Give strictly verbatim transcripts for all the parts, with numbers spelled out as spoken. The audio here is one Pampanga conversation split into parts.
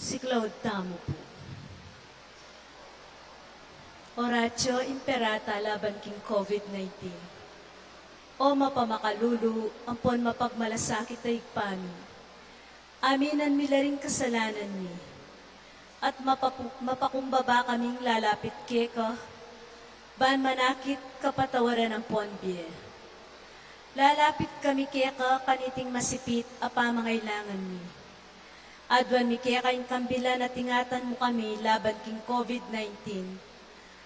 Siklaud tamu pu. Oratio Imperata laban king COVID nineteen. O mapamakalulu ampon mapagmalasakit a Ibpa mi, aminan mi la ring kasalanan mi, at mapapu-, mapakumbaba kaming lalapit keka, ban manakit kapatawaran ampon bie. Lalapit kami keka kaniting masipit a pamangailangan mi. Aduan mi keka ing kambilan at ingatan mu kami laban king COVID nineteen,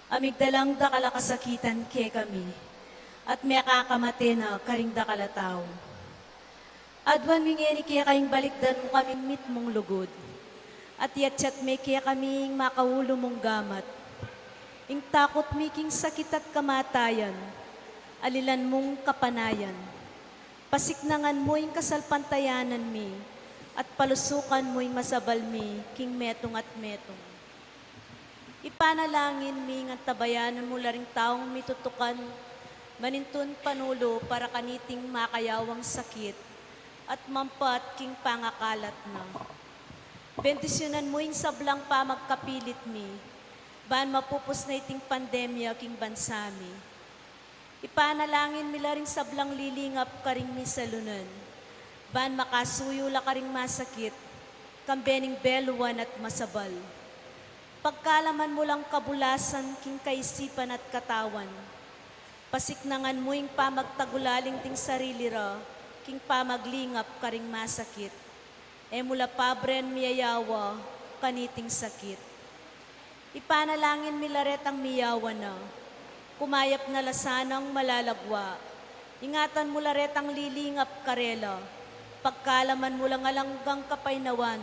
a migdalang dakal a kasakitan kekami, at mekakamate na karing dakal a tau. Aduan mi ngeni keka ing balikdan mu kaming mitmung lugud, at yatyat me kekami ing makaulu mung gamat. Ing takut mi king sakit at kamatayan, alilan mung kapanayan. Pasiknangan mu ing kasalpantayanan mi, at palusukan mu ing masabal mi king metung at metung. Ipanalangin mi ngan tabayanan mu la ring taung mitutukan manintun panulu para kaniting makayawang sakit at mampat king pangakalat na. Bendisyunan mu ing sablang pamagkapilit mi, ban mapupus na iting pandemya king bansa mi. Ipanalangin mi la ring sablang lilingap karing misalunan, ban makasuyu la karing masakit, kambe ning beluan at masabal. Pagkalaman mu lang kabulasan king kaisipan at katawan. Pasiknangan mu ing pamagtagulaling ding sarili ra king pamaglingap karing masakit. E mu la pabren miyayawa kaniting sakit. Ipanalangin mi la retang miyawa na. Kumayap na la sanang malalagwa. Ingatan mu la retang lilingap karela. Pagkalaman mu lang alang anggang kapaynawan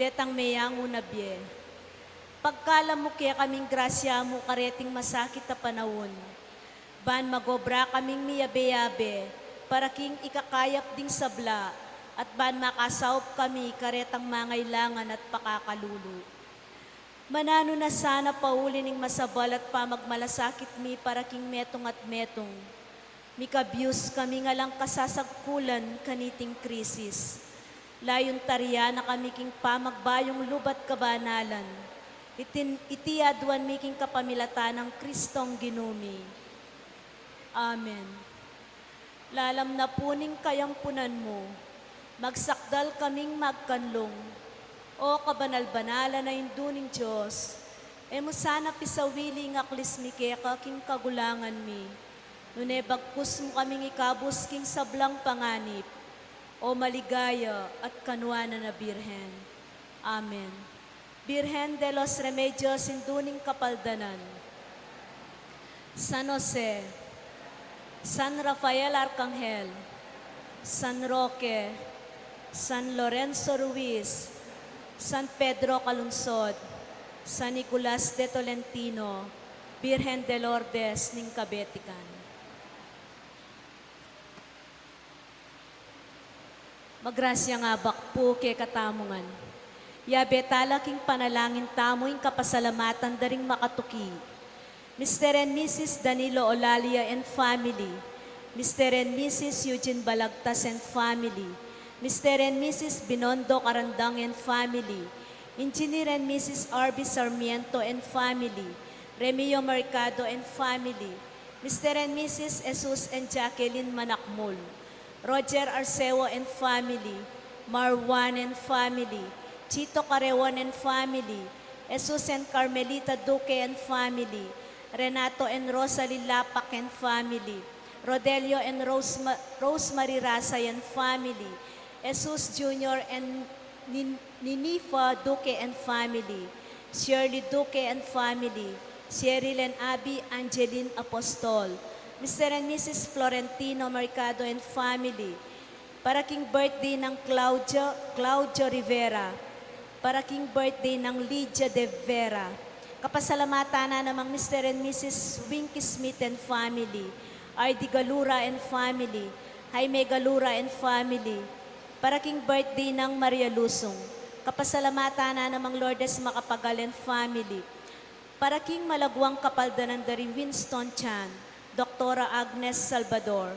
detang meyangu na bie. Pagkalam mu kekaming grasya mu kareting masakit a panaun, ban magobra kaming miyabe-yabe para king ikakayap ding sabla, at ban makasaup kami karetang mangailangan at pakakalulu. Mananu na sana pauli ning masabal at pamagmalasakit mi para king metung at metung. Mikabyus kami ngan alang kasasagkulan kaniting krisis. Layun tarian na kami king pamagbayung lub at kabanalan. Itin, iti aduan mi king kapamilatan nang Kristong Ginu mi. Amen. Lalam na pu ning kayampunan mu, magsakdal kaming magkanlung. O kabanal-banalan a Indu ning Dios, e mu sana pisawili ing aklis mi keka king kagulangan mi, nune bagkus mu kaming ikabus king sablang panganib, O maligaya at kanuanan a Birhen. Amen. Birhen de los Remedios, Indu ning Kapaldanan. San Jose, San Rafael Arkanghel, San Roque, San Lorenzo Ruiz, San Pedro Calungsod, San Nicolas de Tolentino, Birhen de Lourdes ning Kabetikan. Magrasyang abak pu kekatamu ngan. Yabe tala king panalangin tamu ing kapasalamatan da ring makatuki. Mister and Missus Danilo Olalia and family. Mister and Missus Eugene Balagtas and family. Mister and Missus Binondo Carandang and family. Engineer and Missus R B Sarmiento and family. Remio Mercado and family. Mister and Missus Jesus and Jacqueline Manakmul, Roger Arceo and family, Marwan and family, Chito Careon and family, Jesus and Carmelita Duque and family, Renato and Rosalie Lapac and family, Rodelio and Rosema-, Rosemary Rasay and family, Jesus Junior and Nin-, Ninifa Duque and family, Shirley Duque and family, Cheryl and Abby Angeline Apostol, Mister and Missus Florentino Mercado and family, para king birthday nang Claudio, Claudio Rivera, para king birthday nang Lydia de Vera. Kapasalamatan na namang Mister and Missus Winky Smith and family, Ardy Galura and family, Jaime Galura and family, para king birthday nang Maria Lusung. Kapasalamatan na namang Lourdes Macapagal and family. Para king malaguang kapaldanan da ri Winston Chan, Doktora Agnes Salvador,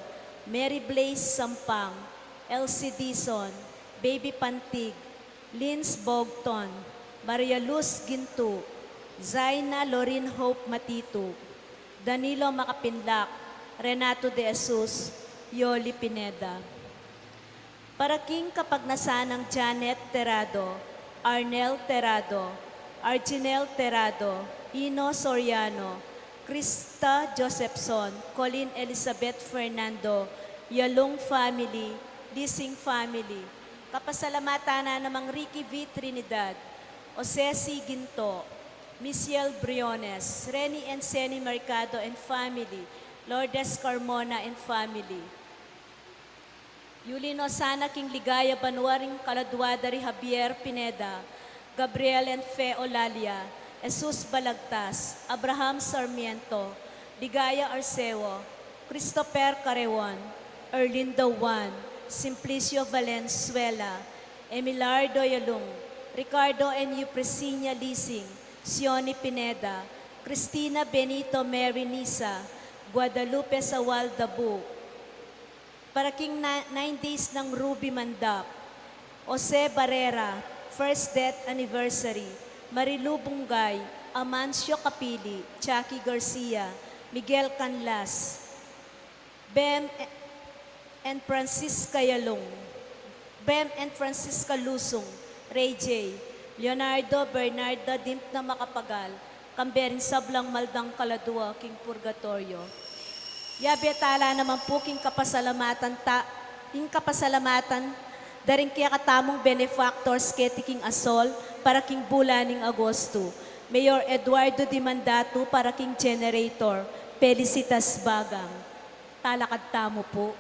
Mary Blaze Sampang, Elsie Dizon, Baby Pantig, Lins Bogton, Maria Luz Gintu, Zaina Lorin Hope Matitu, Danilo Makapinlak, Renato de Jesus, Yoli Pineda. Para king kapagnasan nang Janet Terrado, Arnel Terrado, Arginel Terrado, Ino Soriano, Krista Josephson, Colin Elizabeth Fernando, Yalung family, Lising family. Kapasalamatan na namang Ricky V Trinidad, Jose C Ginto, Michelle Briones, Reni and Seni Mercado and family, Lourdes Carmona and family. Yuli no sana king ligaya banua ring kaladua da ri Javier Pineda, Gabriel and Fe Olalia, Jesus Balagtas, Abraham Sarmiento, Ligaya Arceo, Christopher Carreon, Erlinda Juan, Simplicio Valenzuela, Emilardo Yalung, Ricardo and Eupresinia Lising, Sioni Pineda, Cristina Benito Mary Nisa, Guadalupe Sawal Dabu, para king na-, nine days nang Ruby Mandap, Jose Barrera, first death anniversary, Marilu Bungay, Amancio Capili, Jackie Garcia, Miguel Canlas, Bem and Francisca Yalung, Bem and Francisca Lusung, Ray J, Leonardo Bernarda Dimpna Macapagal, kambe ring sablang maldang kaladua king purgatoryo. Yabe tala naman pu king kapasalamatan ta, king kapasalamatan da ring kekatamung benefactors keti king asol para king bulan ning Agosto. Mayor Eduardo Dimandatu para king generator, Felicitas Bagang. Talakad tamu pu.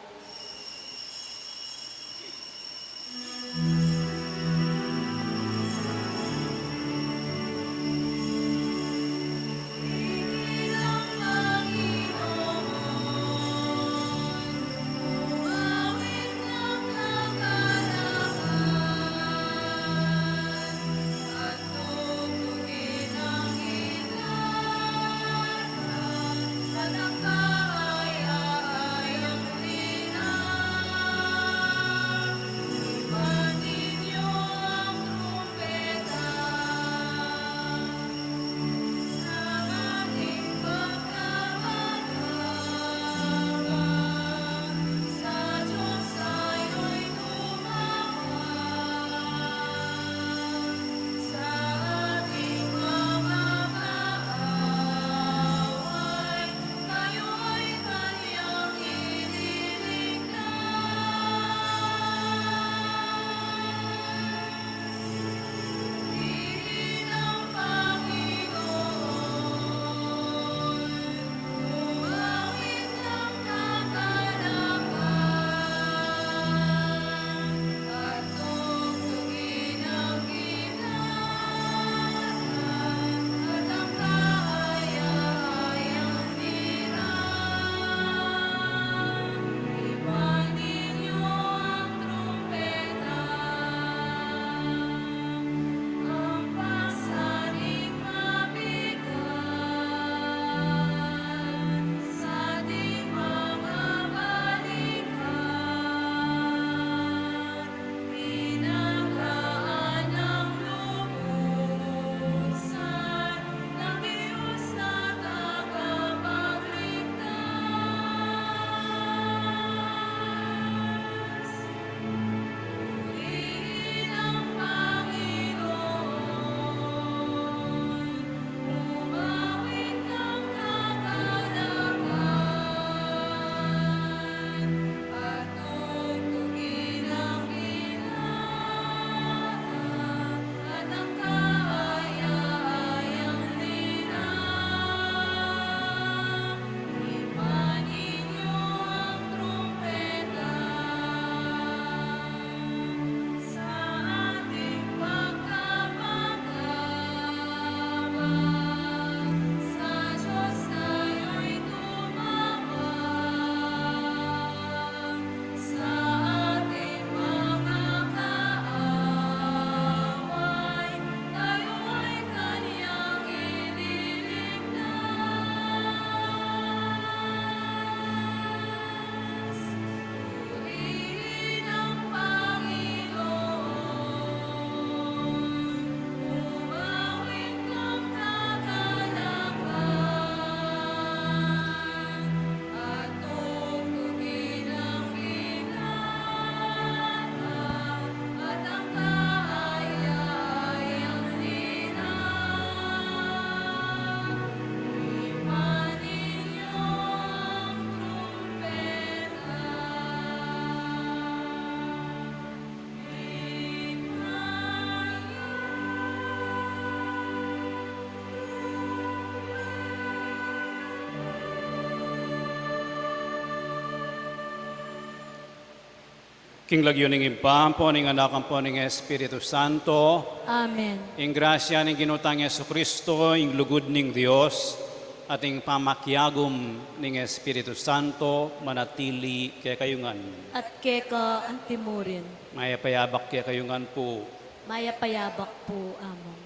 King lagyu ning Ibpa, ampo ning Anak, ampo ning Espiritu Santo. Amen. Ing grasya ning Ginu tang Jesucristo, ing lugud ning Dios, at ing pamakiagum ning Espiritu Santo, manatili kekayu ngan. At keka antimurin. Mayap a yabak kekayu ngan pu. Mayap a yabak pu, Among.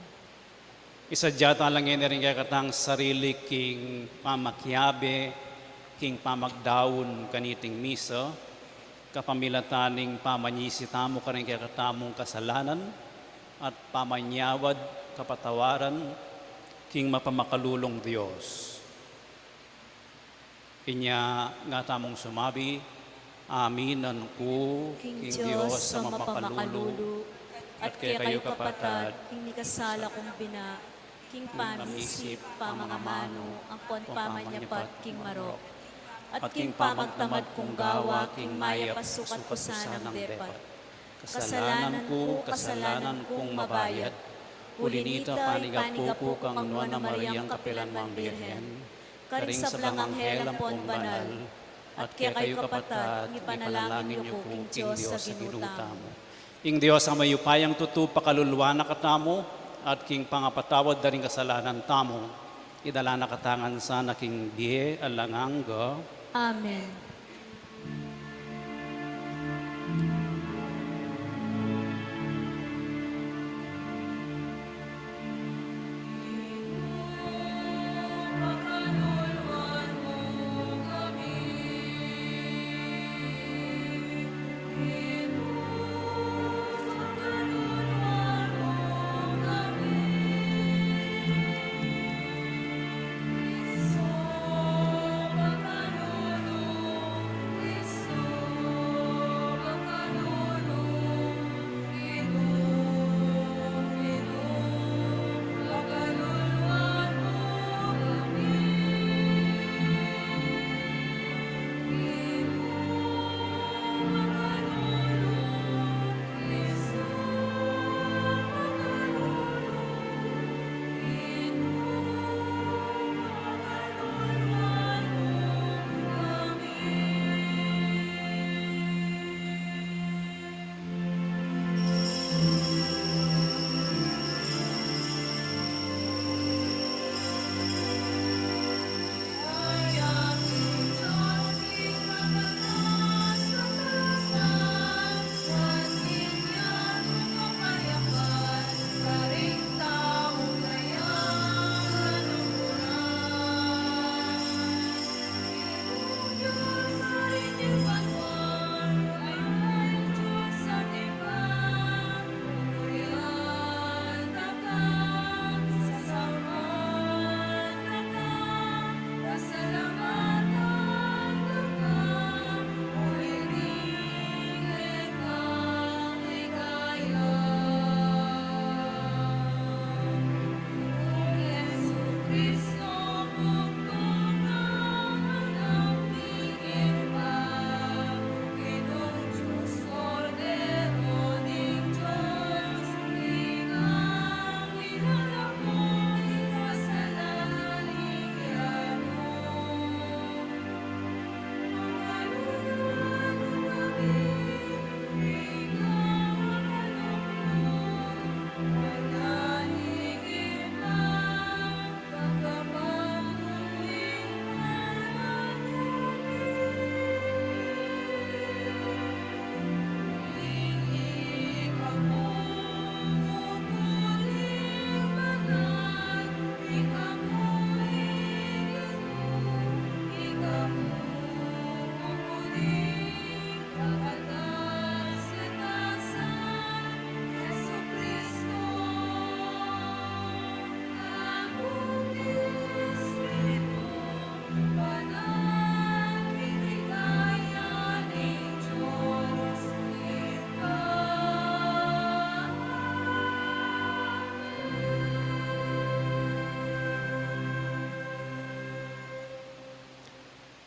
Isadya ta la ngeni ring kekatang sarili king pamakiabe, king pamagdaun kaniting misa, kapamilatan ning pamanyisi tamu karing kekatamung kasalanan at pamanyawad kapatawaran king mapamakalulung Dios. Inya nga tamung sumabi, aminan ku king Dios a mapakalulu, at kekayu kapatad, ing mikasala kung bina, king pamisip, pamangamanu, ampon pamanyapat king marok, at king pamagtamad kung gawa king mayap a sukat ku sanang depat. Kasalanan ku, kasalanan kung mabayat. Uli nita, panigapu ku kang Nuan a Mariang kapilanman Birhen, karing sablang anghel ampon banal, at kekayu kapatad, ipanalangin yu ku king Dios a Ginu tamu. Ing Dios a mayupayang tutu pakaluluan na katamu, at king pangapatawad da ring kasalanan tamu, idala na katamu ngan sana king bie alang angga. Amen.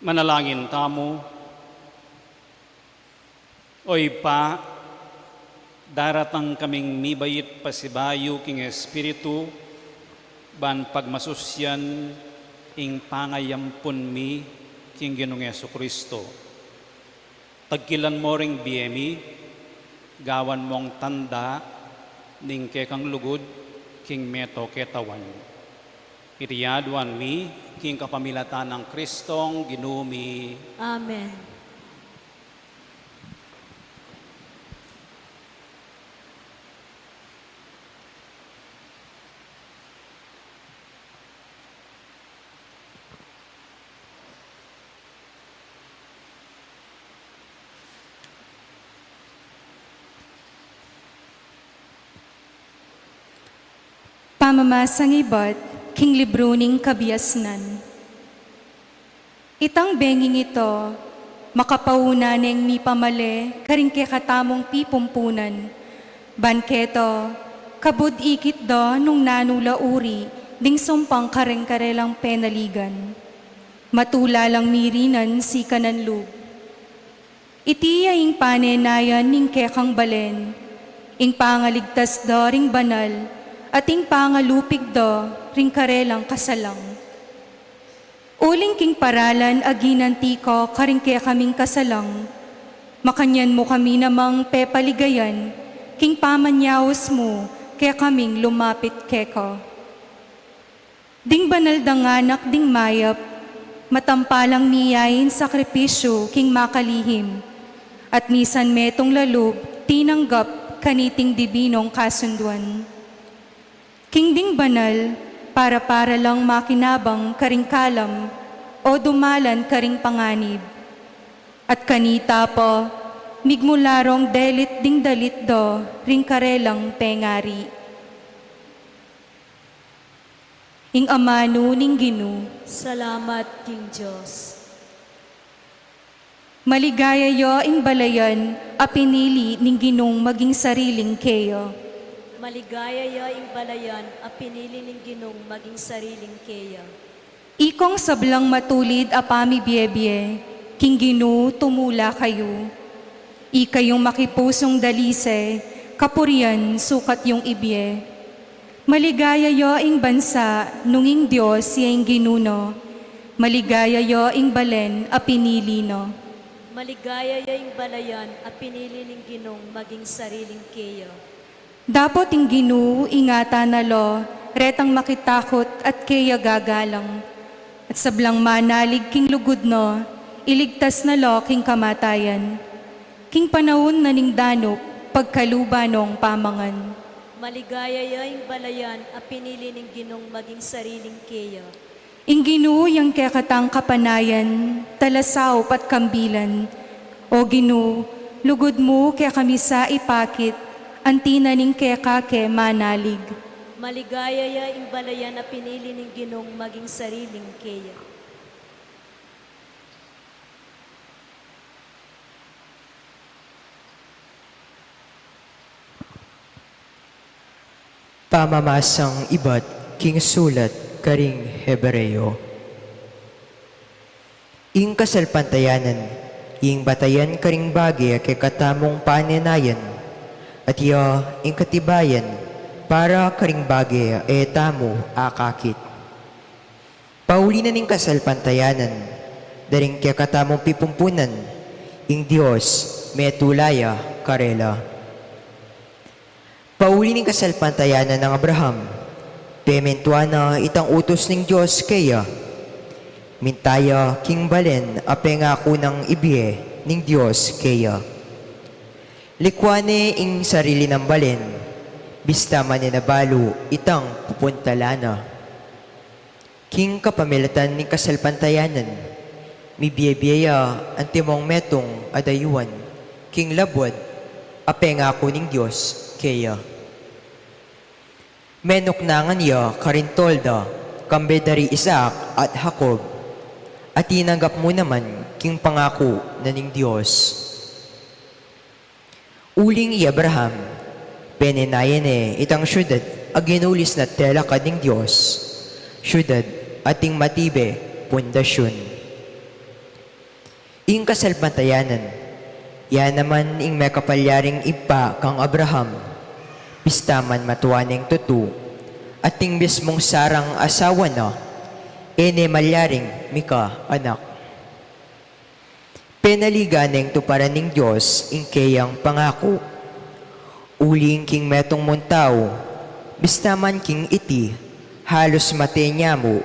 Manalangin tamu. O Ibpa, daratang kaming mibait pasibayu king Espiritu, ban pagmasusyan ing pangayampun mi king Ginung Jesucristo. Tagkilan mo ring bie mi, Gawan mong tanda ning kekang lugud king meto ketawan. Iti aduan mi king kapamilatan nang Kristong Ginu mi. Amen. Pamamasang ibat king libru ning Kabiasnan. Itang benging ito, makapauna neng mipamale karing kekatamung pipumpunan, ban keto, kabud ikit da nung nanu la uri ding sumpang kareng karelang penaligan. Matula lang mirinan sikanan lub. Iti ya ing panenayan ning kekang balen, ing pangaligtas da ring banal, at ing pangalupig da ring karelang kasalang. Uling king paralan a ginanti ka karing kekaming kasalang, makanyan mu kami namang pepaligayan king pamanyaus mu kekaming lumapit keka. Ding banal dang anak ding mayap, matampalang miyain sakripisyu king makalihim, at misan metung la lub tinanggap kaniting dibinung kasunduan. King ding banal, para-para lang makinabang karing kalam o dumalan karing panganib. At kanita pa, migmula rong delit ding dalit da ring karelang pengari. Ing amanu ning Ginu. Salamat king Dios. Maligaya ya ing balayan a pinili ning Ginung maging sariling keya. Maligaya ya ing balayan a pinili ning Ginung maging sariling keya. Ikong sablang matulid a pamibiebie, king Ginu tumula kayu. Ikayung makipusung dalise, kapurian sukat yung ibie. Maligaya ya ing bansa nung ing Dios ya ing Ginu na. Maligaya ya ing balen a pinili na. Maligaya ya ing balayan a pinili ning Ginung maging sariling keya. Dapot ing Ginu ingatan na la retang makitakut at keya gagalang. At sablang manalig king lugud na, iligtas na la king kamatayan. King panaun na ning danup, pagkaluban nong pamangan. Maligaya ya ing balayan a pinili ning Ginung maging sariling keya. Ing Ginu yang kekatang kapanayan, talasaup at kambilan. O Ginu, lugud mu kekami sa ipakit, anti na ning keka ke manalig. Maligaya ya ing balayan a pinili ning Ginung maging sariling keya. Pamamasang ibat king sulat karing Hebreo. Ing kasalpantayanan, ing batayan karing bage a kekatamung panenayan, at ya ing katibayan para karing bage a e tamu akakit. Pauli na ning kasalpantayanan, da ring kekatamung pipumpunan, ing Dios metula ya karela. Pauli ning kasalpantayanan nang Abraham, pemintuan na itang utus ning Dios keya. Minta ya king balen a pengaku nang ibie ning Dios keya. Likuan ne ing sarili nang balen, bista man e na balu itang pupuntalan na. King kapamilatan ning kasalpantayanan, mibie-bie ya antimong metung a dayuan king labuad a pengaku ning Dios keya. Menuknangan ya karing tolda, kambe da ri Isaac at Jacob, at tinanggap mu naman king pangaku na ning Dios. Uling i Abraham, penenayan ne itang siudad a ginulis na telakad ning Dios, siudad ating matibe pundasyun. Ing kasalpantayanan, ya naman ing mekapalyaring ibpa kang Abraham, bista man matua neng tutu, at ing mismung Sarang asawa na, e ne malyaring mika anak. Penaligan neng tuparan ning Dios ing keyang pangaku. Uling king metung mung tau, bista man king iti, halus mate ne mu.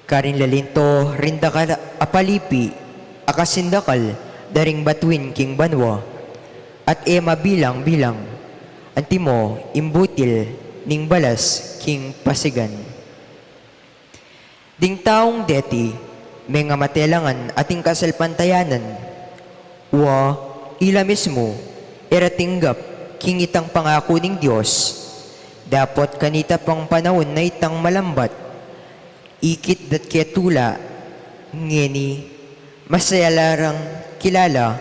Karin lalinto ring dakal a palipi, a kasindakal da ring batuin king banua, at e mabilang-bilang, antimo ing butil ning balas king pasigan. Ding taung deti, mengamate la ngan ating kasalpantayanan, wa, ila mismu, e ra tinggap king itang pangaku ning Dios, dapot kanita pang panaun na itang malambat, ikit dat ketula, ngeni, masaya la rang kilala,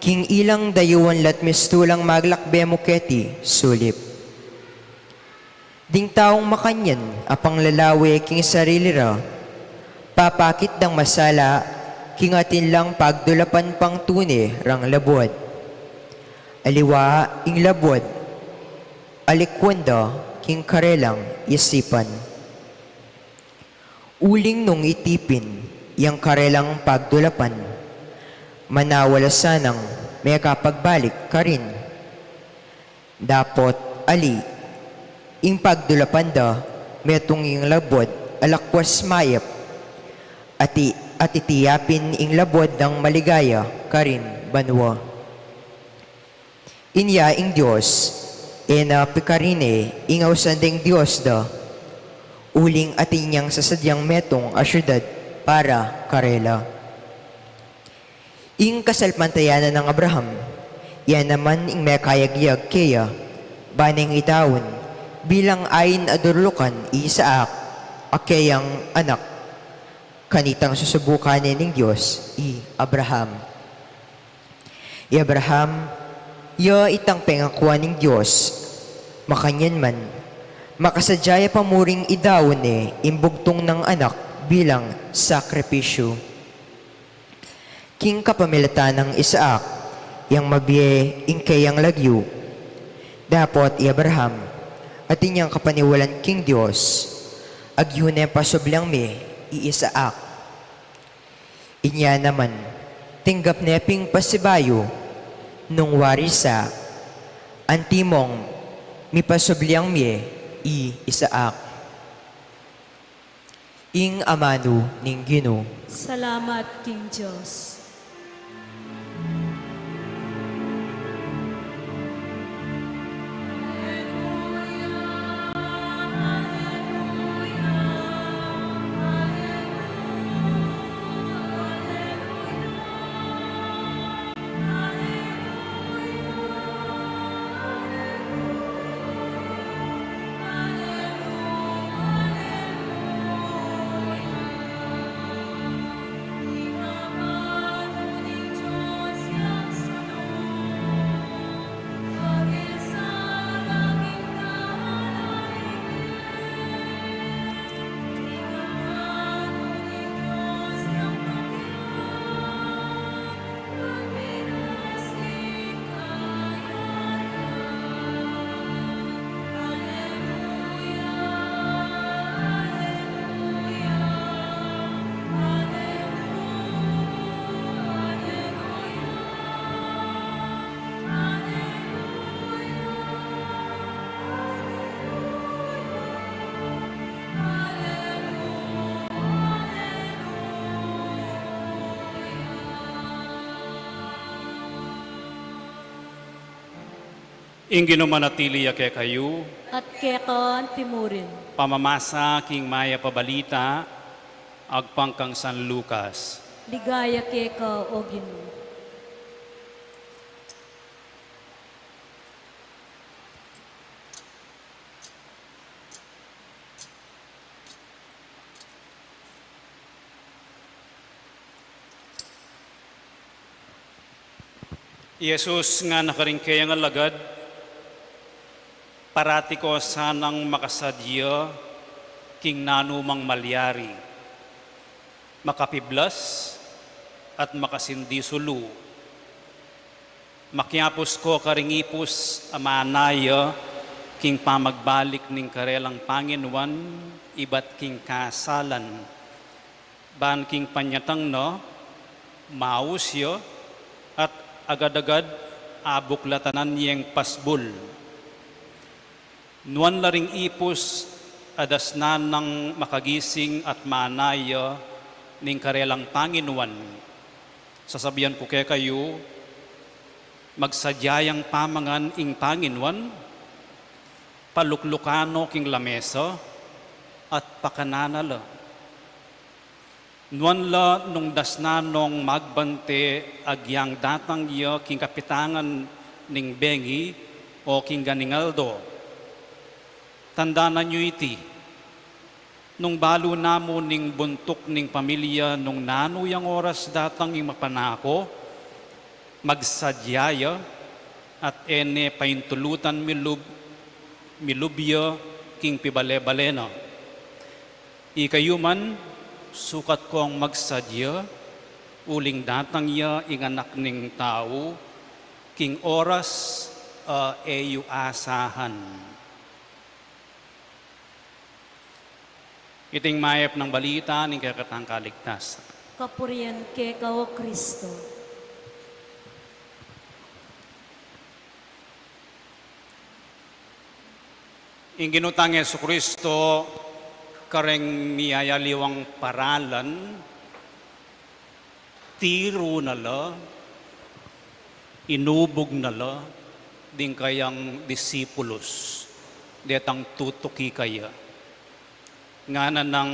king ilang dayuan la't mistulang maglakbe mu keti, sulip. Ding taung makanyan a panglalawe king sarili ra, papakit dang masala king atin lang pagdulapan pang tune rang labuad. Aliwa ing labuad, alikwan da king karelang isipan. Uling nung itipin yang karelang pagdulapan, manawala sanang mekapagbalik karin. Dapot ali, ing pagdulapan da, metung ing labuad a lakwas mayap, at i-, at iti yapin ing labuad dang maligaya karin banua. Inya ing Dios, e na pikarine ing ausan deng Dios da, uling atin yang sasadyang metung a siudad para karela. Ing kasalpantayanan nang Abraham, ya naman ing mekayagyag keya, ban neng idaun, bilang ain a durulukan i Isaac, a keyang anak. Kanitang susubukan ne ning Dios i Abraham. I Abraham, ya itang pengakuan ning Dios, makanyan man, makasadya ya pa muring idaun ne ing bugtung nang anak bilang sakripisyu. King kapamilatan nang Isaac, yang mabie ing keyang lagyu. Dapot i Abraham, atin yang kapaniwalan king Dios, agyu ne pasubliang mie i Isaac. Inya naman, tinggap ne pin pasibayu, nung wari sa, antimong mipasubliang mie i Isaac. Ing amanu ning Ginu. Salamat king Dios. Ing Ginu manatili ya kekayu. At keka antimurin. Pamamasa king Mayap a Balita agpang kang San Lucas. Ligaya keka, O Ginu. I Jesus ngana karing keyang alagad, parati ko sanang makasadya king nanumang malyari, makapiblas at makasindisulu. Makiapus ko karing ipus a manaya king pamagbalik ning karelang panginuan ibat king kasalan, ban king panyatang na, maus ya, at agad-agad abuklatan yeng pasbul. Nuan la ring ipus a dasnan nang makagising at manaya ning karelang panginuan. Sasabian ku kekayu, magsadya yang pamangan ing panginuan, paluklukan no king lamesa, at pakanan na la. Nuan la nung dasnan nong magbante agyang datang ya king kapitangan ning bengi o king ganing aldo. Tandanan yu iti, nung balu namu ning buntuk ning pamilya nung nanu yang oras datang ing mapanako, magsadya ya, at e ne paintulutan milub, milub ya king pibale-bale na. Ikayu man, sukat kong magsadya, uling datang ya ing Anak ning Tau, king oras a e yu asahan. Iting mayap nang balita ning kekatang kaligtasan. Kapurian keka, O Kristo. Ing Ginu tang Jesucristo, kareng miyayaliwang paralan, tiru na la, inubug na la ding kayang disipulus, detang tutuki kaya. Ngana nang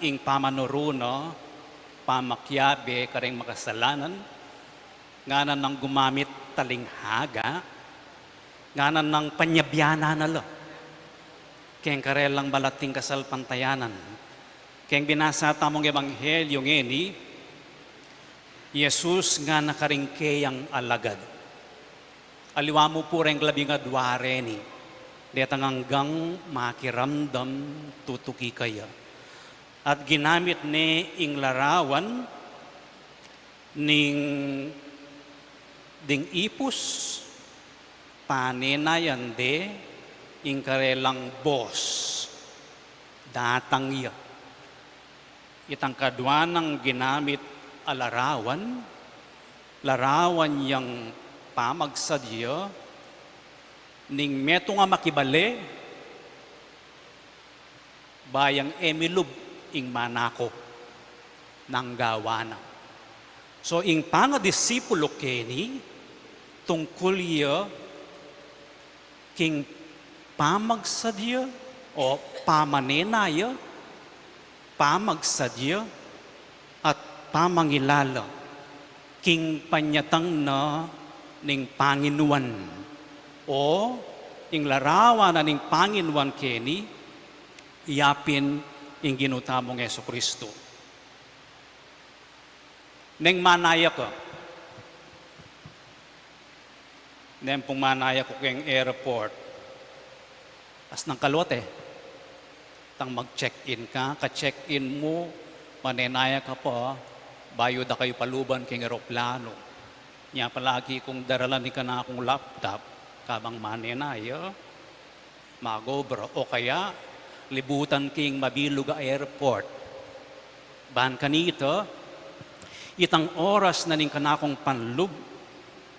ing pamanuru na, pamakiabe kareng makasalanan, ngana nang gumamit talinghaga, ngana nang panyabyanan na la keng karelang malating kasalpantayanan. Keng binasa tamung ebanghelyu ngeni, Jesus ngana karing keyang alagad, aliwa mu pu reng labing adwa reni, detang anggang makiramdam tutuki kaya. At ginamit ne ing larawan ning ding ipus, panenayan de ing karelang bos, datang ya. Itang kadwa nang ginamit a larawan, larawan yang pamagsadya ning metung a makibale, ba yang e milub ing manako, nang gawa na. So, ing pangadisipulo keni, tungkul ya king pamagsadya o pamanenaya, pamagsadya at pamangilala king panyatang na ning panginuan, o ing larawan na ning panginuan keni, yapin ing Ginu tamung Jesucristo. Neng manaya ka, neng pung manaya ku keng airport, as nang kalwat e, tang mag-check-in ka, ka-check-in mu, manenaya ka pa, bayu da kayu paluban keng eroplano. Nya palagi kung daralan ing kanakung laptop, kabang manenaya, mag-obra, o kaya libutan king mabilug a airport. Ban kanita, itang oras na ning kanakung panlub,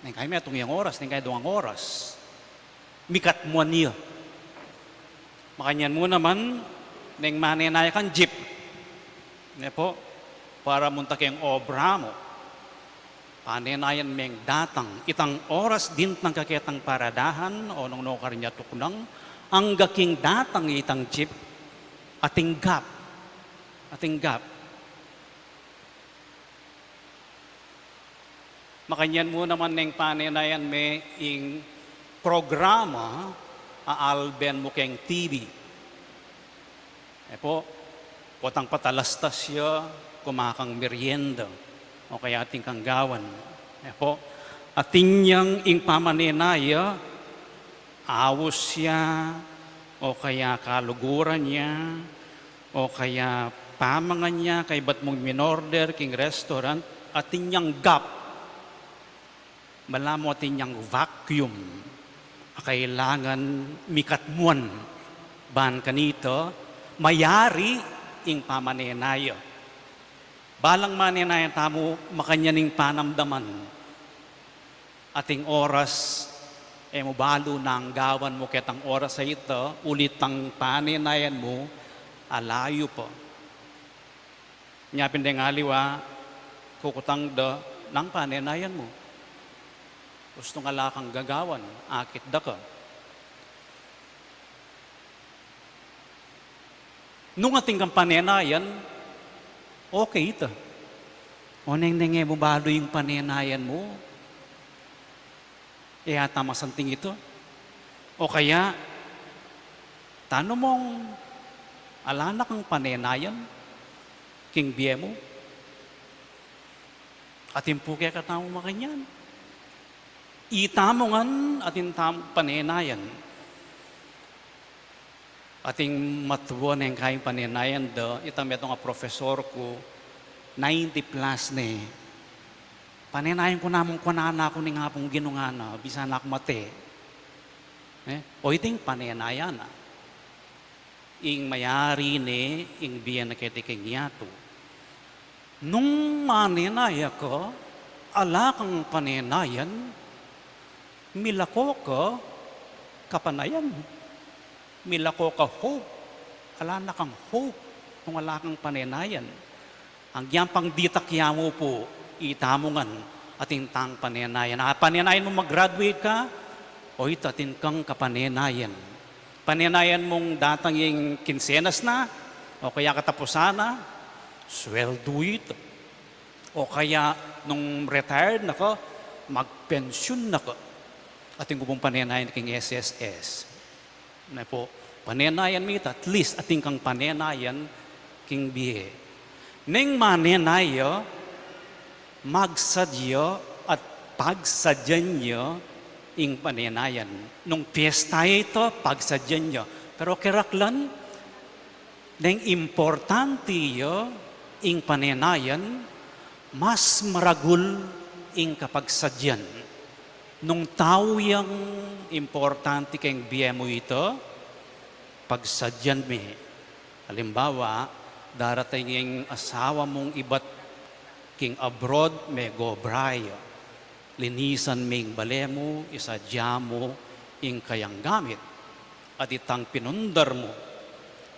neng kaya metung yang oras, neng kaya dungang oras, mikatmuan ya. Makanyan mu naman, neng manenaya kang jeep, ne pu, para munta keng obra mu. Panenayan meng datang itang oras dintang kaketang paradahan o nung nukarin ya tuknang, angga king datang itang jeep, ating gap. Ating gap. Makanyan mu naman neng panenayan me ing programa a alben mu keng T V. E pu, potang patalastas ya, kumakang merienda, o kaya atin kang gawan. E pu, atin yang ing pamanenaya, aus ya, o kaya kaluguran ya, o kaya pamangan ya, kaybat mung minorder king restaurant, atin yang gap. Balamu atin yang vacuum a kailangan mikatmuan ban kanita mayari ing pamanenaya. Balang manenaya tamu makanyan ing panamdaman. Ating oras, e mu balu nang gawan mu ketang oras a ita, ulit ang panenayan mu, alayu pa. Nya pin deng aliwa, kukutang da nang panenayan mu. Ustung ala kang gagawan, akit da ka. Nung atin kang panenayan, okay ita. O neng, neng e mu balu ing panenayan mu, e ata masanting ita. O kaya, tanu mong ala na kang panenayan king bie mu? Atin pu kekatamu makanyan. Itamu ngan atin tamung panenayan. Atin matua neng kayang panenayan da, itang metung a profesor ku, ninety plus ne. Panenayan ku namung kuanan na ku ning Apung Ginu, ngana, bisa na ku mate. E, o iting panenayan na. Ing mayari ne ing bie na keti king yatu. Nung manenaya ka, ala kang panenayan, milako ka kapanayan. Milako ka hope, ala na kang hope nung ala kang panenayan. Agyang pang ditak ya mu pu, itamu ngan atin tang panenayan. A, panenayan mu mag-graduate ka, o ita atin kang kapanenayan. Panenayan mung datang ing kinsenas na, o kaya katapusan na, sweldu ita. O kaya nung retired na ka, magpensyun na ka. Atin ku pung panenayan king S S S. Ne pu, panenayan mi ita, at least atin kang panenayan king bie. Neng manenaya, magsadya at pagsadyan ya ing panenayan. Nung piesta ita, pagsadyan ya. Pero keraklan, neng importante ya ing panenayan, mas maragul ing kapagsadyan. Nung tau yang importante keng bie mu ita, pagsadyan me. Alimbawa, darating ing asawa mung ibat king abroad, mega-obra ya. Linisan me ing bale mu, isadya mu ing kayang gamit. At itang pinundar mu,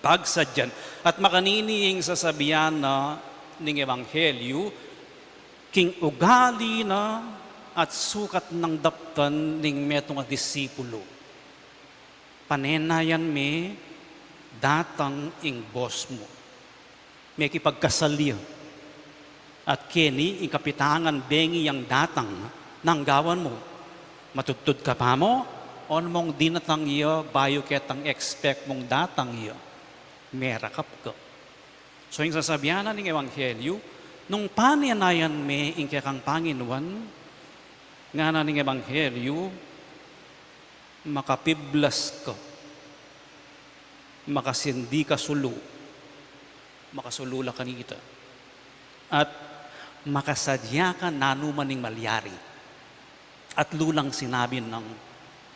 pagsadyan. At makanini ing sasabian na ning ebanghelyu, king ugali na at sukat nang daptan ning metung a disipulu. Panenayan me, datang ing boss mu. Mekipagkasal ya. At keni ing kapitangan bengi yang datang, nanu ing gawan mu? Matudtud ka pa mu, o mung dinatang ya, bayu ketang expect mung datang ya. Merakap ka. So, ing sasabian na ning ebanghelyu, nung panenayan me ing kekang Panginoon, ngana ning ebanghelyu, makapiblas ka, makasindi ka sulu, makasulu la kanita, at makasadya ka nanu man ing malyari. At lulang sinabi nang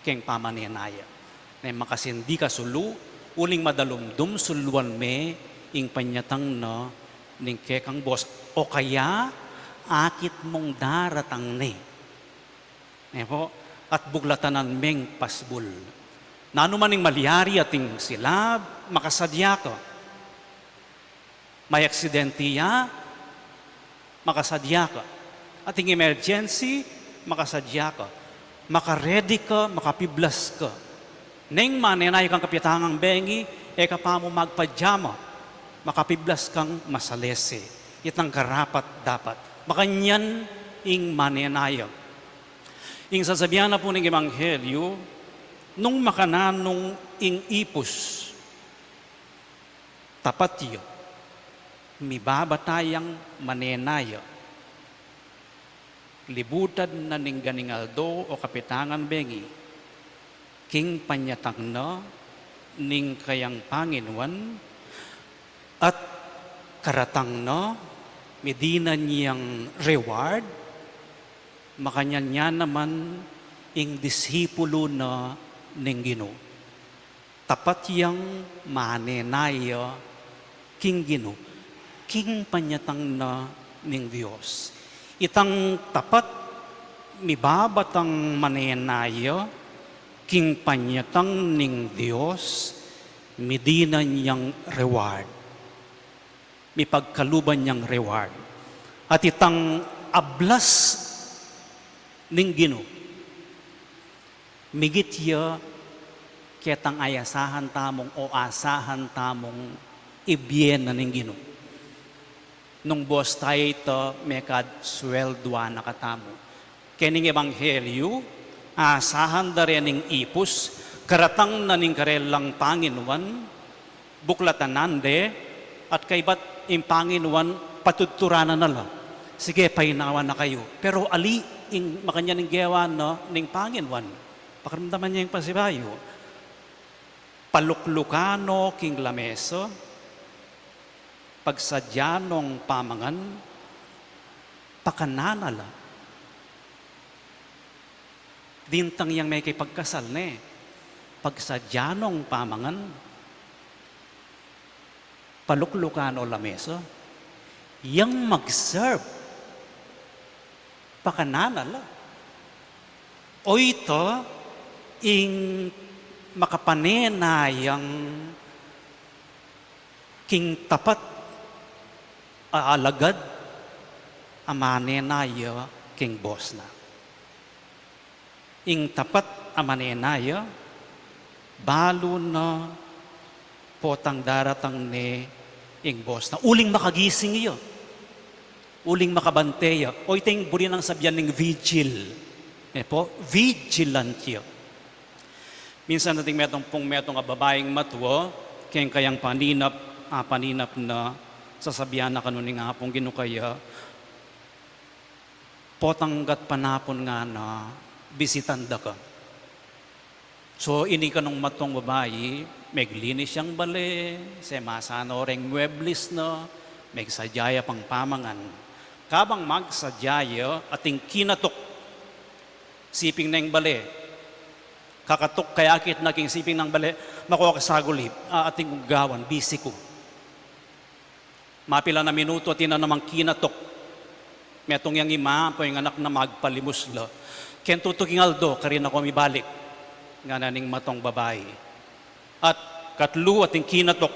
keng pamanenaya, ne makasindi ka sulu, uling madalumdum suluan me ing panyatang na ning kekang boss, o kaya akit mung daratang ne. Ne pu, at buglatan meng pasbul. Nanu man ing malyari ating silab, makasadya ka. May aksidente ya, makasadya ka. Ating emergency, makasadya ka. Maka-ready ka, makapiblas ka. Neng manenaya kang kapitangan bengi, e ka pa mu magpajama, makapiblas kang masalese. Itang karapat-dapat. Makanyan ing manenaya. Ing sasabian na pu ning ebanghelyu, nung makananu ing ipus, tapat ya, mibabata yang manenaya. Libutan na ning ganing aldo o kapitangan bengi, king panyatang na ning kayang Panginoon, at karatang na, midinan yang reward, makanyan ya naman ing disipulu na ning Ginu. Tapat yang manenaya king Ginu, king panyatang na ning Dios. Itang tapat Mibabatang manenaya king panyatang ning Dios, midinan yang reward. Mipagkaluban yang reward. At itang ablas ning Ginu. Migit ya ketang ayasahan tamung o asahan tamung ibie na ning Ginu. Nung bos tayu ita, mekad swelduan na katamu. Kening ebanghelyu, asahan da rening ipus, karatang na ning karelang panginuan, buklatan nande, at kaybat ing panginuan patudturan na la. Sige, painawa na kayu. Pero ali ing makanyan ing gewa na ning panginuan. Pakaramdaman ya ing pasibayu. Paluklukan no king lamesa, pagsadya nong pamangan, pakanan na la. Dintang yang mekipagkasal ne, pagsadya nong pamangan, paluklukan no lamesa, yang mag-serve, pakanan na la. O ita ing makapanenayang king tapat a alagad a manenaya king bos na. Ing tapat a manenaya, balu na potang daratang ne ing bos na. Uling makagising ya. Uling makabante ya. O ita ing buri nang sabian ning vigil. E pu, vigilant ya. Minsan atin metung pung metung a babaing matua, keng kayang paninap, a paninap na, sasabian na kanu ning Apung Ginu kaya, potang gat panapun ngana, bisitan da ka. So, ini kanung matuang babai, meglinis yang bale, semasan no reng muebles na, megsadya ya pang pamangan. Kabang magsadya ya, ating kinatuk. Siping neng bale. Kakatuk kayakit na king siping nang bale, mako ka sagulip, a, ating kung gawan, busy ku. Mapilan a minutu, atin na namang kinatuk. Metung yang ima, ampo ing anak na magpalimus la. Keng tutuking aldo, karin na ko mibalik. Ngana ning matuang babai. At katlu ating kinatuk,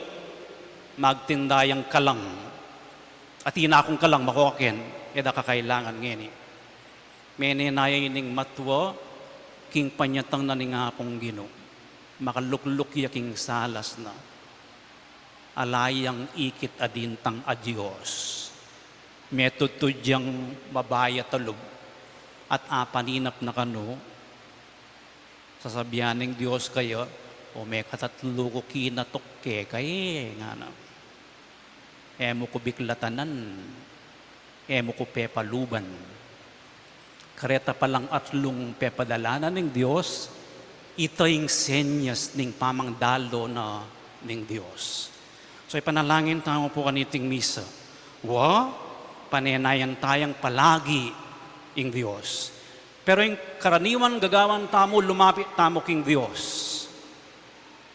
magtinda yang kalang. Atin na kung kalang, mako ka ken, e da ka kailangan ngeni. Menenaya ining matua, king panyatang na ning Apung Ginu. Makalukluk ya king salas na. Ala yang ikit a dintang a Dios. Metudtud yang babai a talub. At apaninap na kanu, sasabian ning Dios kaya, o mekatatlu ku kinatuk keka e, ngana. E mu ku biklatanan, e mu ku pepaluban. Kareta palang atlung pepadala na ning Dios, ita ing senyas ning pamangdalo na ning Dios. So, ipanalangin tamu pu kaniting misa. Wa, panenayan tayang palagi ing Dios. Pero ing karaniwan gagawan tamu, lumapit tamu king Dios.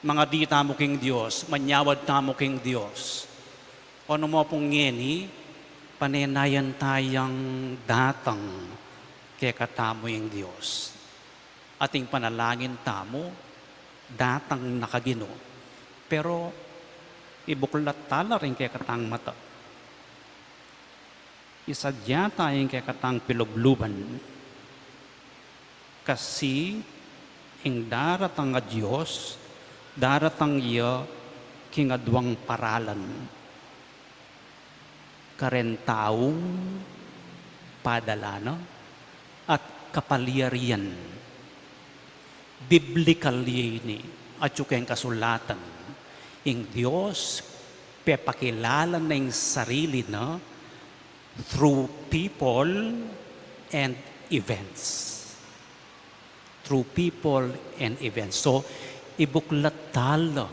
Mangadi tamu king Dios, manyawad tamu king Dios. O nu mu pung ngeni, panenayan tayang datang kekatamu ing Dios. Ating panalangin tamu, datang na ka Ginu. Pero, ibuklat tala ring kekatang mata. Isadya ta ing kekatang pilubluban, kasi ing daratang a Dios, daratang ya king aduang paralan. Karen taung padala na at kapalyarian. Biblikal ya ini, atyu keng kasulatan. Ing Dios, pepakilala na ing sarili na through people and events. Through people and events. So, ibuklat tala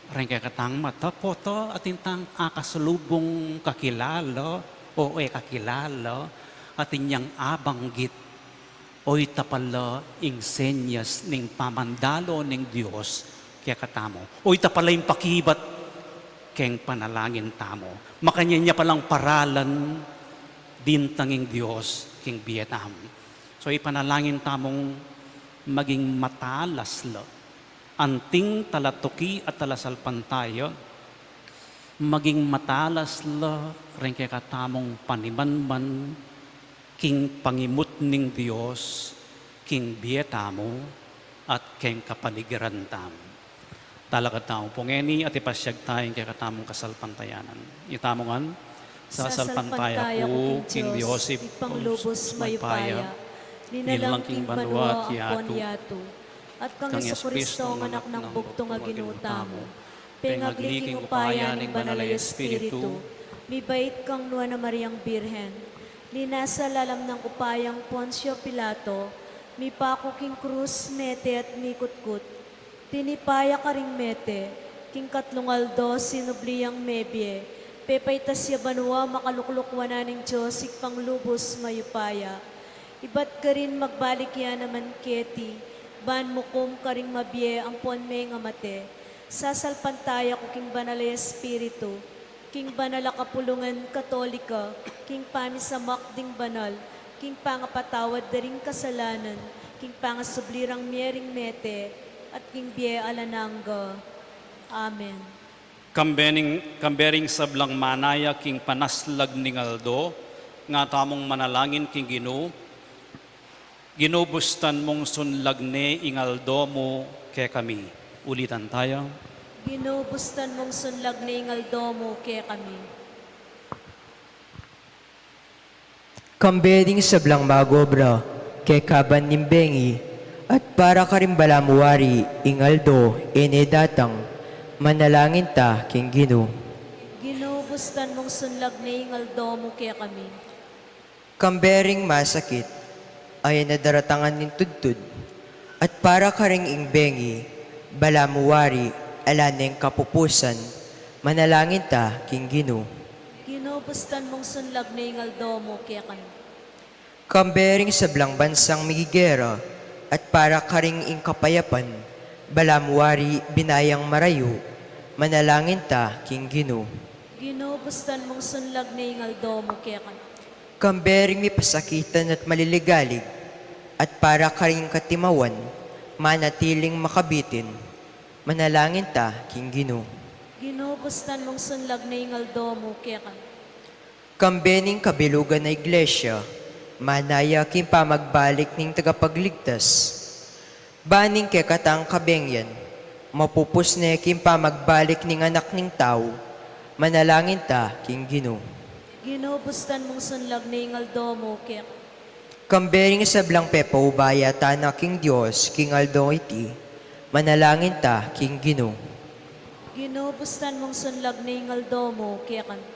ring kekatang mata, pota atin tang akasalubung kakilala o e kakilala, atin yang abanggit, o ita pala ing senyas ning pamandalo ning Dios kekatamu. O ita pala ing pakibat keng panalangin tamu. Makanyan ya palang paralan dintang ing Dios king bie tamu. Ipanalangin tamung maging matalas la, anting talatuki at talasalpantaya, maging matalas la ring kekatamung panimanman king pangimut ning Dios king bie tamu at king kapaligiran tamu. Talakad tamu pu ngeni at ipasyag taya ing kekatamung kasalpantayanan. Itamu ngan, sasalpantaya ku king Dios, Ibpang lubus mayupaya, linlang king banua at yatu, at kang Jesucristo, Anak nang bugtung a Ginu tamu, pengagli king upaya ning Banal a Espiritu, mibait kang Nuan a Mariang Birhen, linasa lalam nang upayang Poncio Pilato, mipaku king krus, mete at mikutkut, tinipa ya karing mete, king katlung aldo sinubli yang mebie, pepaitas ya banua, makalukluk wanan ning Dios Ibpang lubus mayupaya. Ibat karin magbalik ya naman keti, ban mukum karing mabie ampon mengamate. Sasalpantaya ku king Banal a Espiritu, king banal a kapulungan Katolika, king pamisamak ding banal, king pangapatawad da ring kasalanan, king pangasubli rang mie ring mete, at king bie alang angga. Amen. Kambe ning, kambe ring sablang manaya king panaslag ning aldo, nga tamung manalangin king Ginu. Ginu, bustan mung sunlag ne ing aldo mu kekami. Ulitan taya. Ginu, bustan mung sunlag ne ing aldo mu kekami. Kambe ding sablang mag-obra kekaban ning bengi, at para karing balamu wari ing aldo e ne datang, manalangin ta king Ginu. Ginu, bustan mung sunlag ne ing aldo mu kekami. Kambe ring masakit a e ne daratangan ning tudtud, at para karing ing bengi, balamu wari, ala neng kapupusan, manalangin ta king Ginu. Ginu, bustan mung sunlag ne ing aldo mu kekami. Kambe ring sablang bansang migigera, at para karing ing kapayapan, balamu wari binayang marayu, manalangin ta king Ginu. Ginu, bustan mung sunlag ne ing aldo mu kekami. Kambe ring mipasakitan at maliligalig, at para karing katimawan, manatiling makabitin, manalangin ta king Ginu. Ginu, bustan mung sunlag ne ing aldo mu kekami. Kambe ning kabilugan a Iglesia, manaya king pamagbalik ning Tagapagligtas, ban ing kekatang kabengyan, mapupus ne king pamagbalik ning Anak ning Tau, manalangin ta king Ginu. Ginu, bustan mung sunlag ne ing aldo mu kekami. Kambe ring sablang pepaubaya tana king Dios king aldong iti, manalangin ta king Ginu. Ginu, bustan mung sunlag ne ing aldo mu kekami.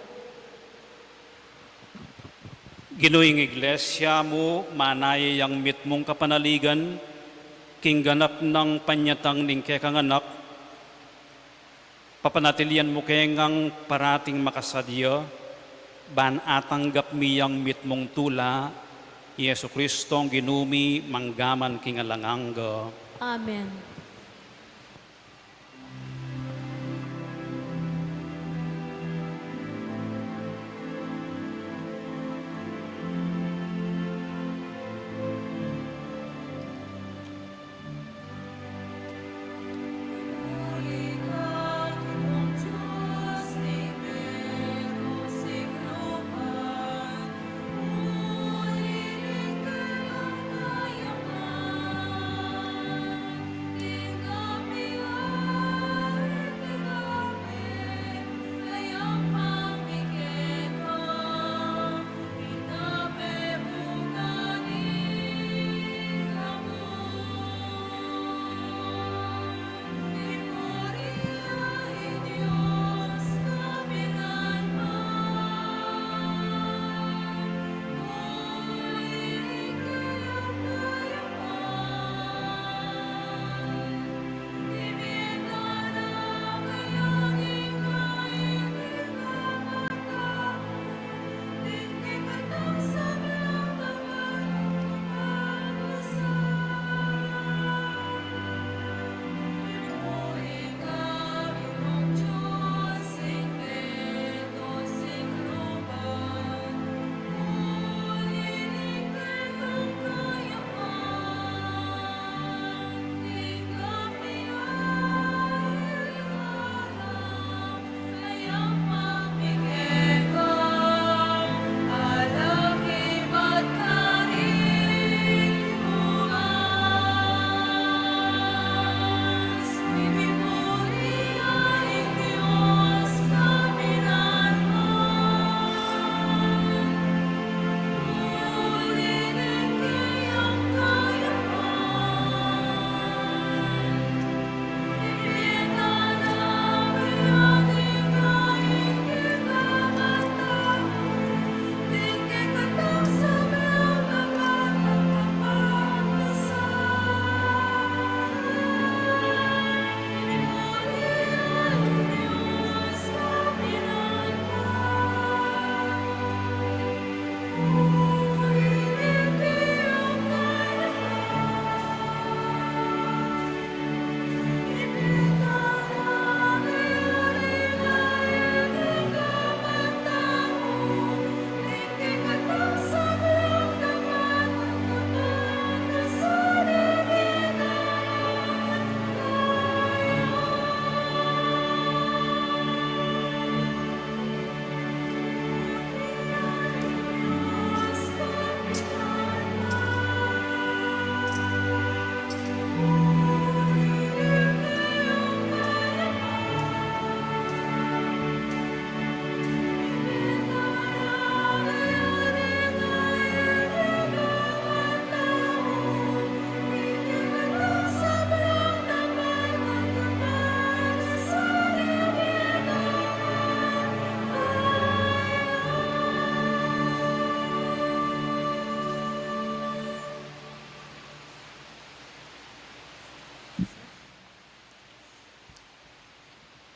Ginu, ing Iglesia mu, manaya yang mitmung kapanaligan, king ganap nang panyatang ning kekang Anak, papanatilian mu ke ngang parating makasadya, ban atanggap mi yang mitmung tula, i Jesucristo a Ginu mi, mangga man king alang angga. Amen.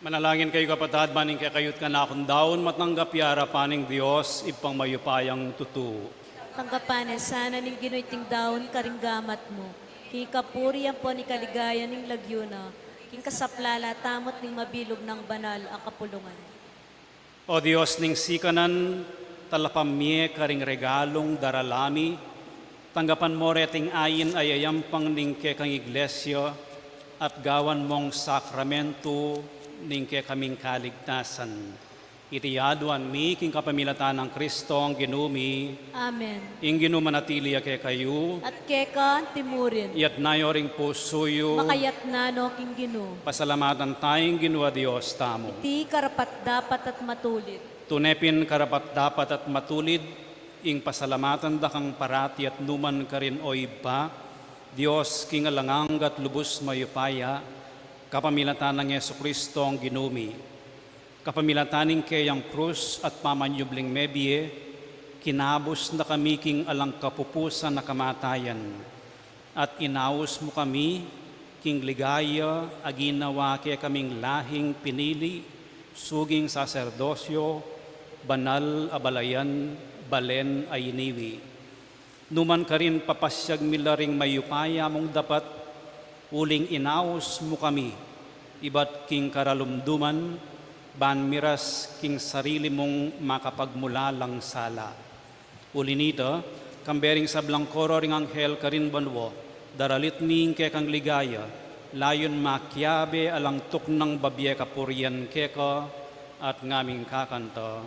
Manalangin kayu, kapatad, ban ing kekayu't kanakung daun matanggap ya arapan ning Dios, Ibpang mayupayang tutu. Tanggapan na sana ning Ginu iting daun karing gamat mu, king kapurian ampon king kaligayan ning lagyu na, king kasaplalan tamu at ning mabilug nang banal a kapulungan. O Dios ning sikanan, talapam mie karing regalung daralan mi, tanggapan mo reting ain a yayampang ning kekang Iglesia, at gawan mong sakramentu ning kekaming kaligtasan. Iti aduan mi king kapamilatan nang Kristong Ginu mi. Amen. Ing Ginu manatili ya kekayu. At keka antimurin. Iyatas yu ring pusu yu. Makayatas no king Ginu. Pasalamatan taya ing Ginu a Dios tamu. Iti karapat-dapat at matulid. Tune pin karapat-dapat at matulid, ing pasalamatan da kang parati at numan karin, o Ibpa, Dios king alang angga at lubus mayupaya, kapamilatan nang Jesukristong Ginu mi. Kapamilatan ning keyang krus at pamanyubling mebie, kinabus na kami king alang kapupusan a kamatayan, at inaus mu kami king ligaya a ginawa kekaming lahing pinili, suging saserdosyo, banal a balayan, balen a iniwi. Numan karin papasyag mi la ring mayupaya mung dapat, uling inaus mu kami ibat king karalumduman, ban miras king sarili mung makapagmulalang sala. Uli nita, kambe ring sablang koro ring anghel karin banua, daralit mi ing kekang ligaya, layun makiabe alang tuknang babie kapurian keka, at ngaming kakanta.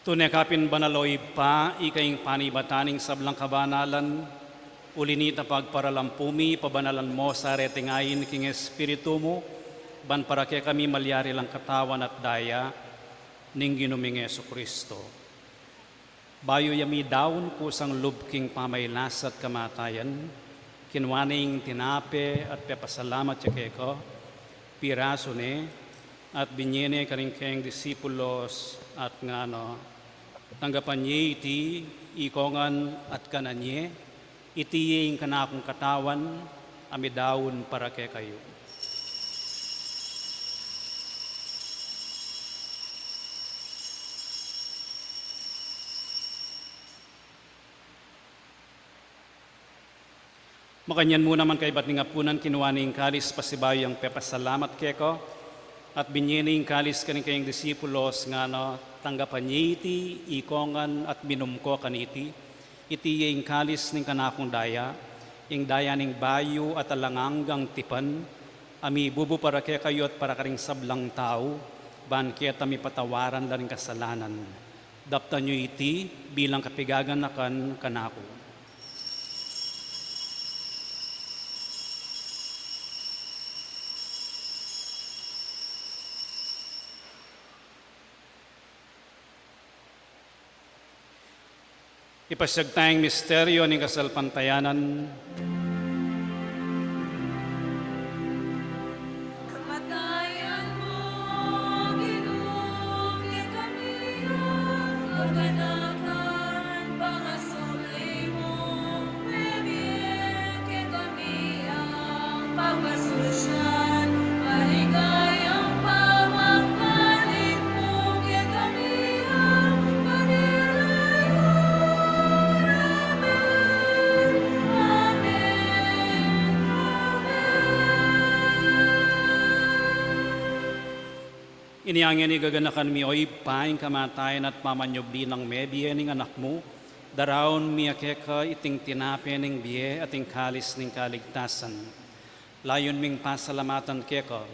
Tune ka pin banal, o Ibpa, ika ing panibatan ning sablang kabanalan, uli nita pagparalampu mi, pabanalan mo sa reting ain king Espiritu mu, ban para kekami malyari lang katawan at daya ning Ginu ming Jesucristo. Bayu ya midaun kusang lub king pamailas at kamatayan, kinua ne ing tinape at pepasalamat ya keka, pirasu ne, at binie ne karing kayang disipulos, at ngana, tanggapan ye iti ikongan at kanan ye, iti ye ing kanakung katawan a midaun para kekayu. Makanyan mu naman kaibat ning apunan, kinua ne ing kalis pasibayu yang pepasalamat keka, at binie ne ing kalis karing kayang disipulos, ngana, tanggapan ye iti ikongan at minum ko kaniti, iti ye ing kalis ning kanakung daya, ing daya ning bayu at alang anggang tipan, a mibubu para kekayu at para karing sablang tau, ban keta mipatawaran la ring kasalanan. Daptan yu iti bilang kapigaganakan kanaku. Ipasyag taya ing misteryo ning kasalpantayanan. Kamatayan mu Inya ngeni gaganakan mi, o Ibpa, ing kamatayan at pamanyubli nang mebie ning Anak mu, daraun mi keka iting tinape ning bie at ing kalis ning kaligtasan. Layun ming pasalamatan keka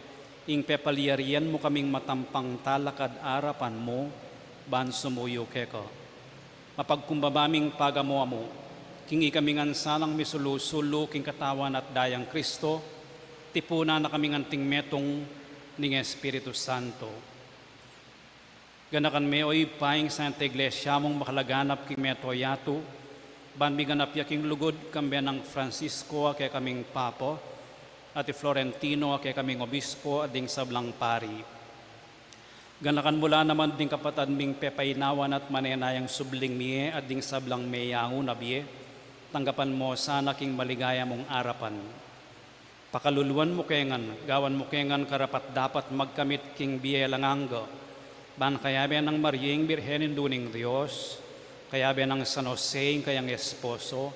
ing pepalyarian mu kaming matampang talakad arapan mu ban sumuyu keka. Mapagkumbaba ming pagamu-amu king ikami ngan sanang misulu-sulu king katawan at dayang Kristo, tipunan na kaming anting metung ning Espiritu Santo. Ganakan me, o Ibpa, ing Santa Iglesia mung makalaganap king meto yatu, ban miganap ya king lugud kambe nang Francisco a kekaming Papa, at i Florentino a kekaming Obispo, at ding sablang pari. Ganakan mu la naman ding kapatad ming pepainawan at manenayang subling mie at ding sablang meyangu na bie, tanggapan mu sana king maligaya mung arapan. Pakaluluan mu ke ngan, gawan mu ke ngan karapat-dapat magkamit king bie alang angga, ban kayabe nang Maria ing Birhen Indu ning Dios, kayabe nang San Jose ing kayang esposo,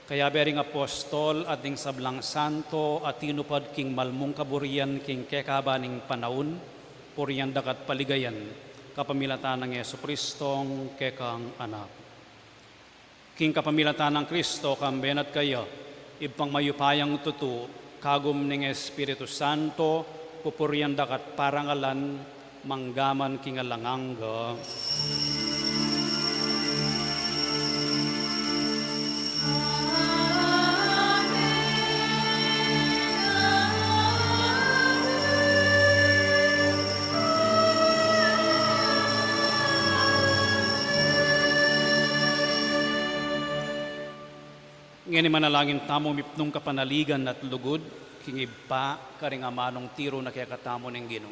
kayabe ring apostol at ding sablang santo a tinupad king malmung kaburian king kekaba ning panaun, purian da ka at paligayan, kapamilatan nang Jesucristong kekang Anak. King kapamilatan nang Kristo, kambe na at kaya, Ibpang mayupayang tutu, kagum ning Espiritu Santo, pupurian da ka at parangalan, mangga man king alang angga. Ngeni manalangin tamu mipnung kapanaligan at lugud king Ibpa karing amanung tiru na kekatamu ning Ginu.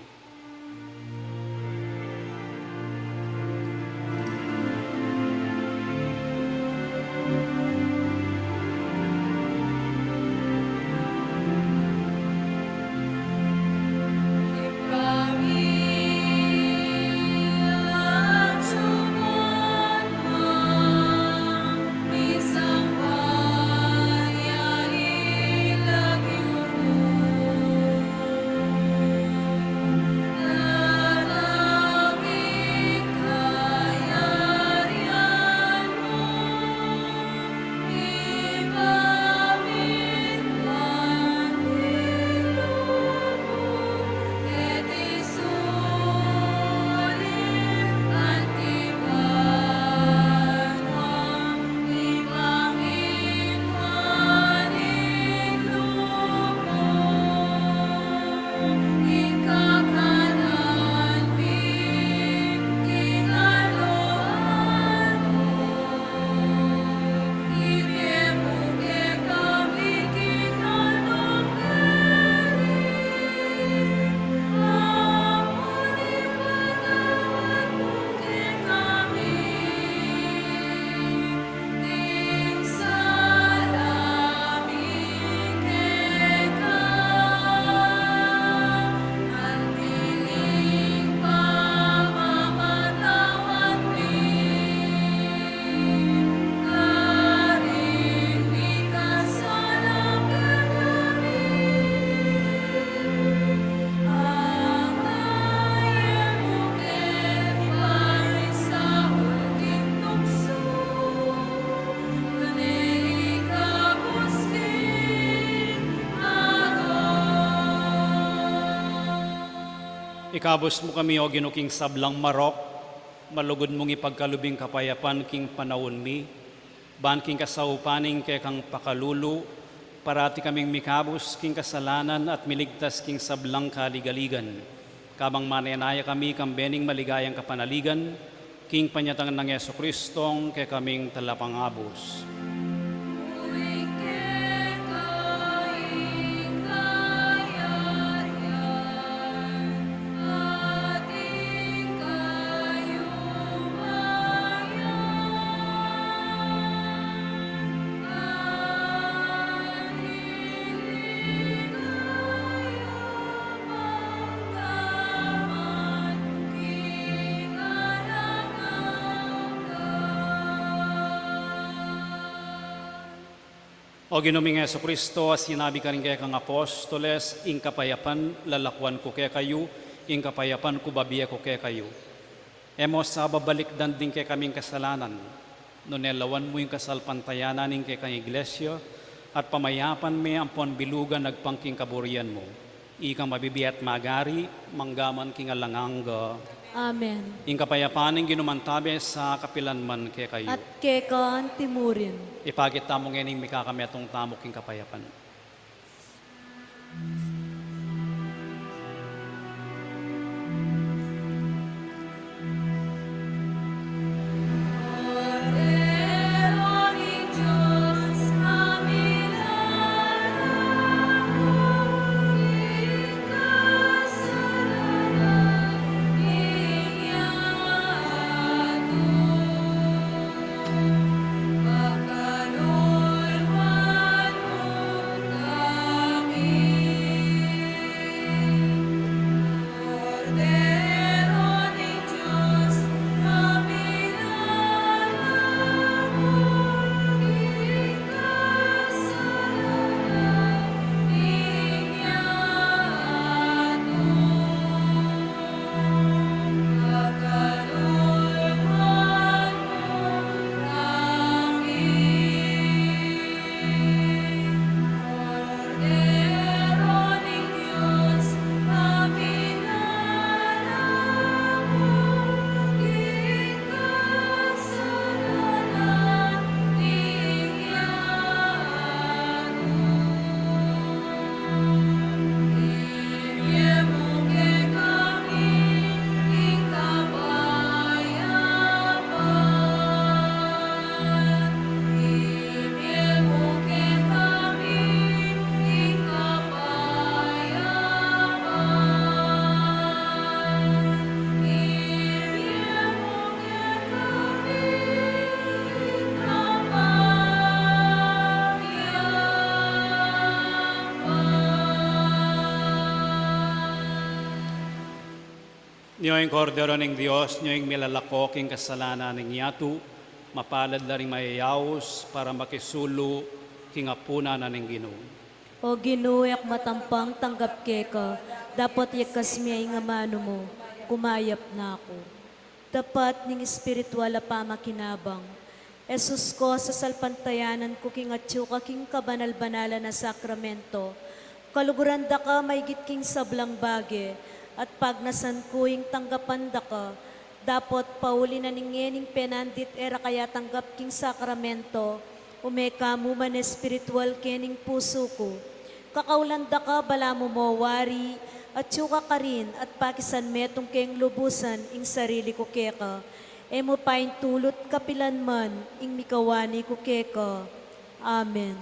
Ikabus mu kami, O Ginu, king sablang marok, malugud mung ipagkalub ing kapayapan king panaun mi, ban king kasaupan ning kekang pakalulu, parati kaming mikabus king kasalanan at miligtas king sablang kaligaligan. Kabang manenaya kami kambe ning maligayang kapanaligan, king panyatang nang Jesucristong kekaming Talapangabus. O Ginu ming Jesucristo, a sinabi karing kekang apostoles, ing kapayapan lalakuan ku kekayu, Ing kapayapan ku bibie ku kekayu. E mu sa babalikdan ding kekaming kasalanan, nune lawan mu ing kasalpantayanan ning kekang Iglesia, at pamayapan me ampon bilugan agpang king kaburian mu. Ikang mabibie at magari, mangga man king alang angga. Amen. Ing kapayapan ning Ginu mantabe sa kapilan man kekayu. At keka antimurin. Ipakit tamu ngeni ing mikakametung tamu king kapayapan. Nyo ing Kordero ning Dios, nyo ing milalako king kasalanan ning yatu, mapalad la ring mayayaus para makisulu king apunan na ning Ginu. O Ginu, e ku matampang tanggap keka, dapot yekas me ing amanu mu, kumayap na ku. Dapat ning espiritual a pamakinabang. Jesus ko, sasalpantayanan ku king atyu ka king kabanal-banalan a sakramento. Kaluguran da ka maigit king sablang bage, at pagnasan ku ing tanggapan da ka, dapot pauli na ning ngening penandit e ra ka yatanggap king sakramento, ume ka mu man espiritual kening pusu ku. Kakaulan da ka balamu mo wari, atyu ka karin, at pakisan metung keng lubusan ing sarili ku keka. E mu paintulut kapilan man ing mikawani ku keka. Amen.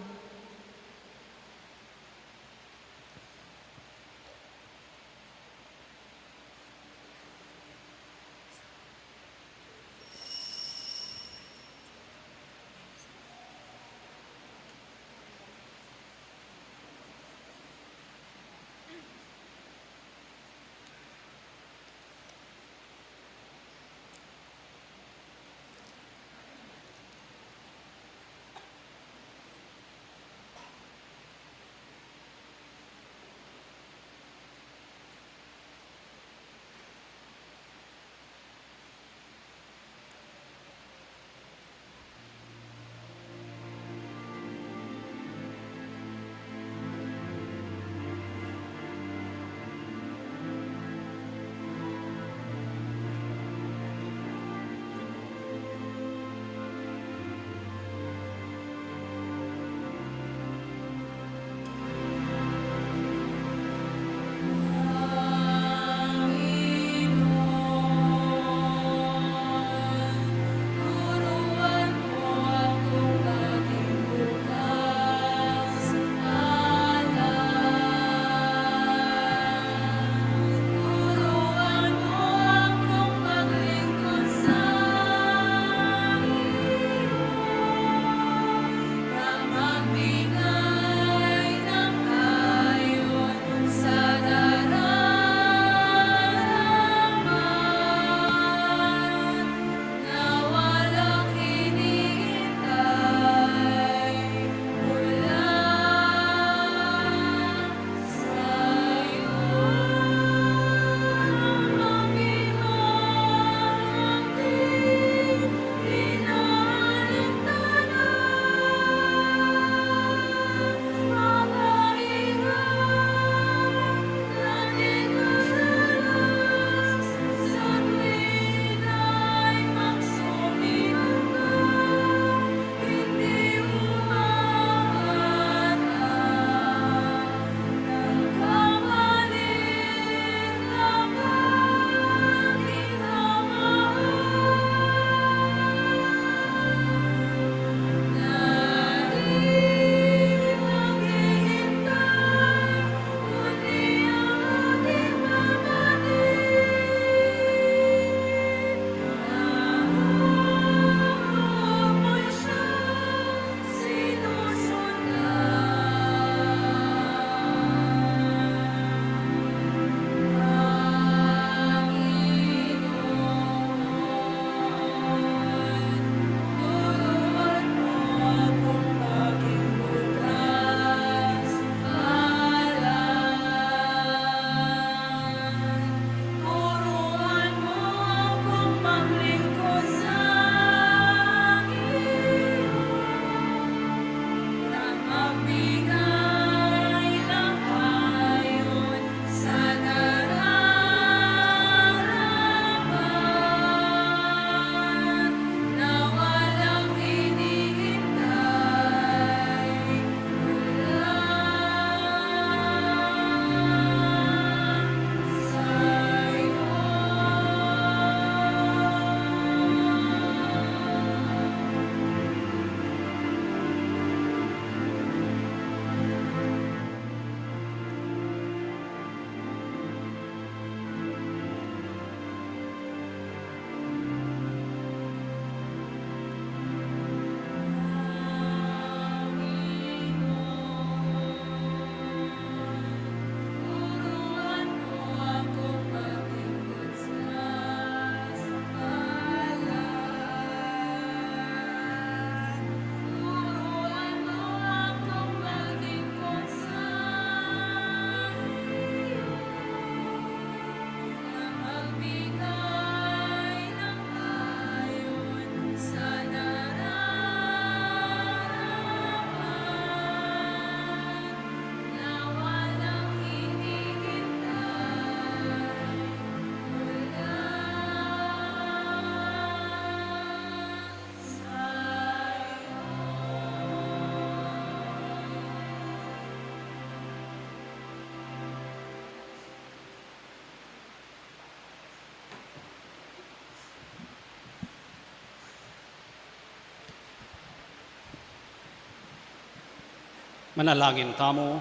Manalangin tamu.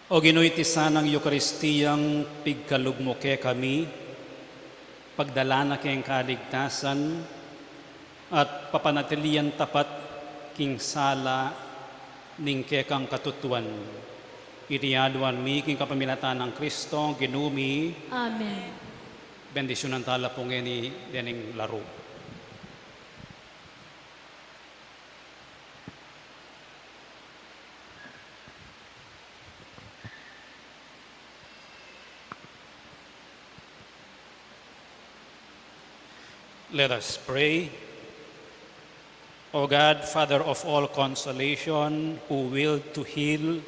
O Ginu, iti sanang Eukaristiyang pigkalub mu kekami, pagdala na keng kaligtasan at papanatilian tapat king sala ning kekang katutuan. Iti aduan mi king kapamilatan nang Kristo, Ginu mi. Amen. Bendisyunan tala pu ngeni dening laru. Let us pray. O God, Father of all consolation, who willed to heal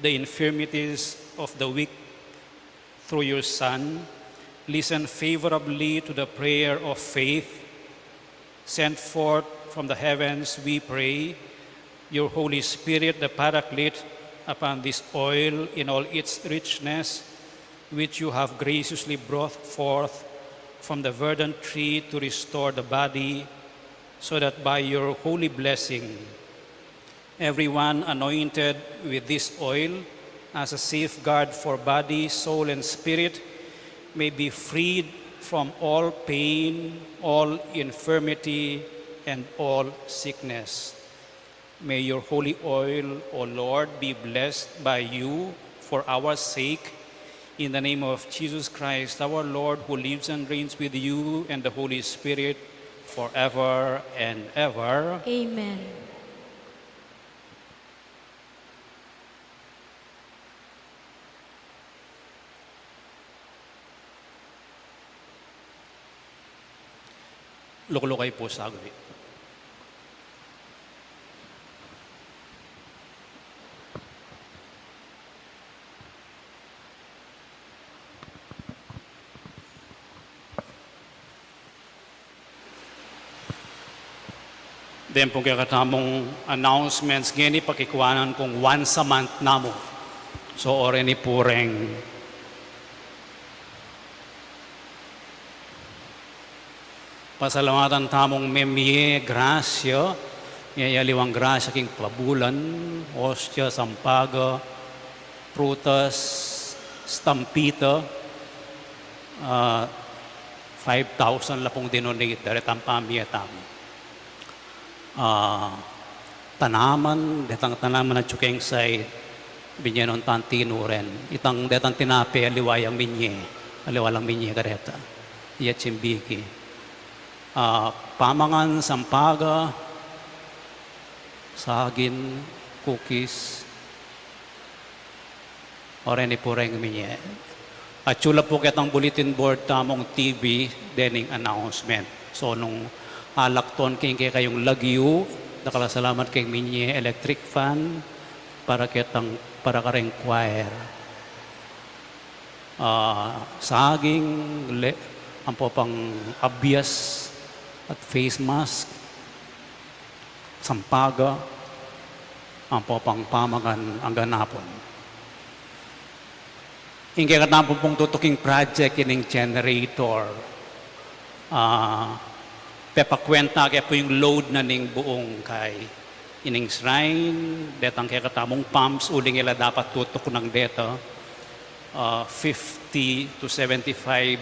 the infirmities of the weak through your Son, listen favorably to the prayer of faith sent forth from the heavens, we pray, your Holy Spirit, the Paraclete, upon this oil in all its richness, which you have graciously brought forth from the verdant tree to restore the body, so that by your holy blessing, everyone anointed with this oil as a safeguard for body, soul, and spirit may be freed from all pain, all infirmity, and all sickness. May your holy oil, O Lord, be blessed by you for our sake. In the name of Jesus Christ, our Lord, who lives and reigns with you and the Holy Spirit, forever and ever. Amen. Lukluk kayu pu saglit. Den pung kekatamung announcements ngeni, pakikuanan kung once a month namu. So, o reni pu reng pasalamatan tamung memie, grasya, ya aliwang grasya king pabulan, ostia, sampaga, prutas, stampita, ah, five thousand la pung dinonate, daretang pamie tamu. Ah, tanaman, detang tanaman atyu keng site, binye nung tantinu ren. Itang detang tinape, aliwa yang minye, aliwa lang minye kareta. Iya cimbiki. Ah, pamangan, sampaga, sagin, cookies, o reni pu reng minye. Atyu la pu ketang bulletin board tamung T V dening announcement. So, nung alakton king kekayung lagyu, dakal a salamat keng minye, electric fan, para ketang, para kareng choir. Ah, saging, le-, ampo pang abias at face mask, sampaga, ampo pang pamangan anggang apun. Ing kekatamung pung tutuking project ining generator. Ah, pepakwenta ke pu ing load na ning buung kai ining shrine, detang kekatamung pumps, uling ila dapat tutuknang deta, ah, fifty to seventy-five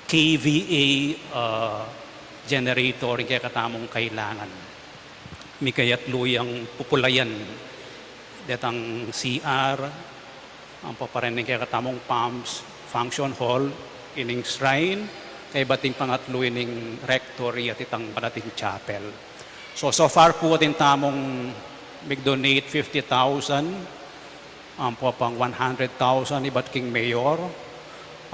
K V A, ah, generator ing kekatamung kailangan. Mika atlu yang pupulayan, detang C R, ampo pa rin ing kekatamung pumps, function hall, ining shrine, kaybat ing pangatlu ining rectory at itang palating chapel. So, so far pu atin tamung mig-donate fifty thousand, ampo pang one hundred thousand ibat king mayor,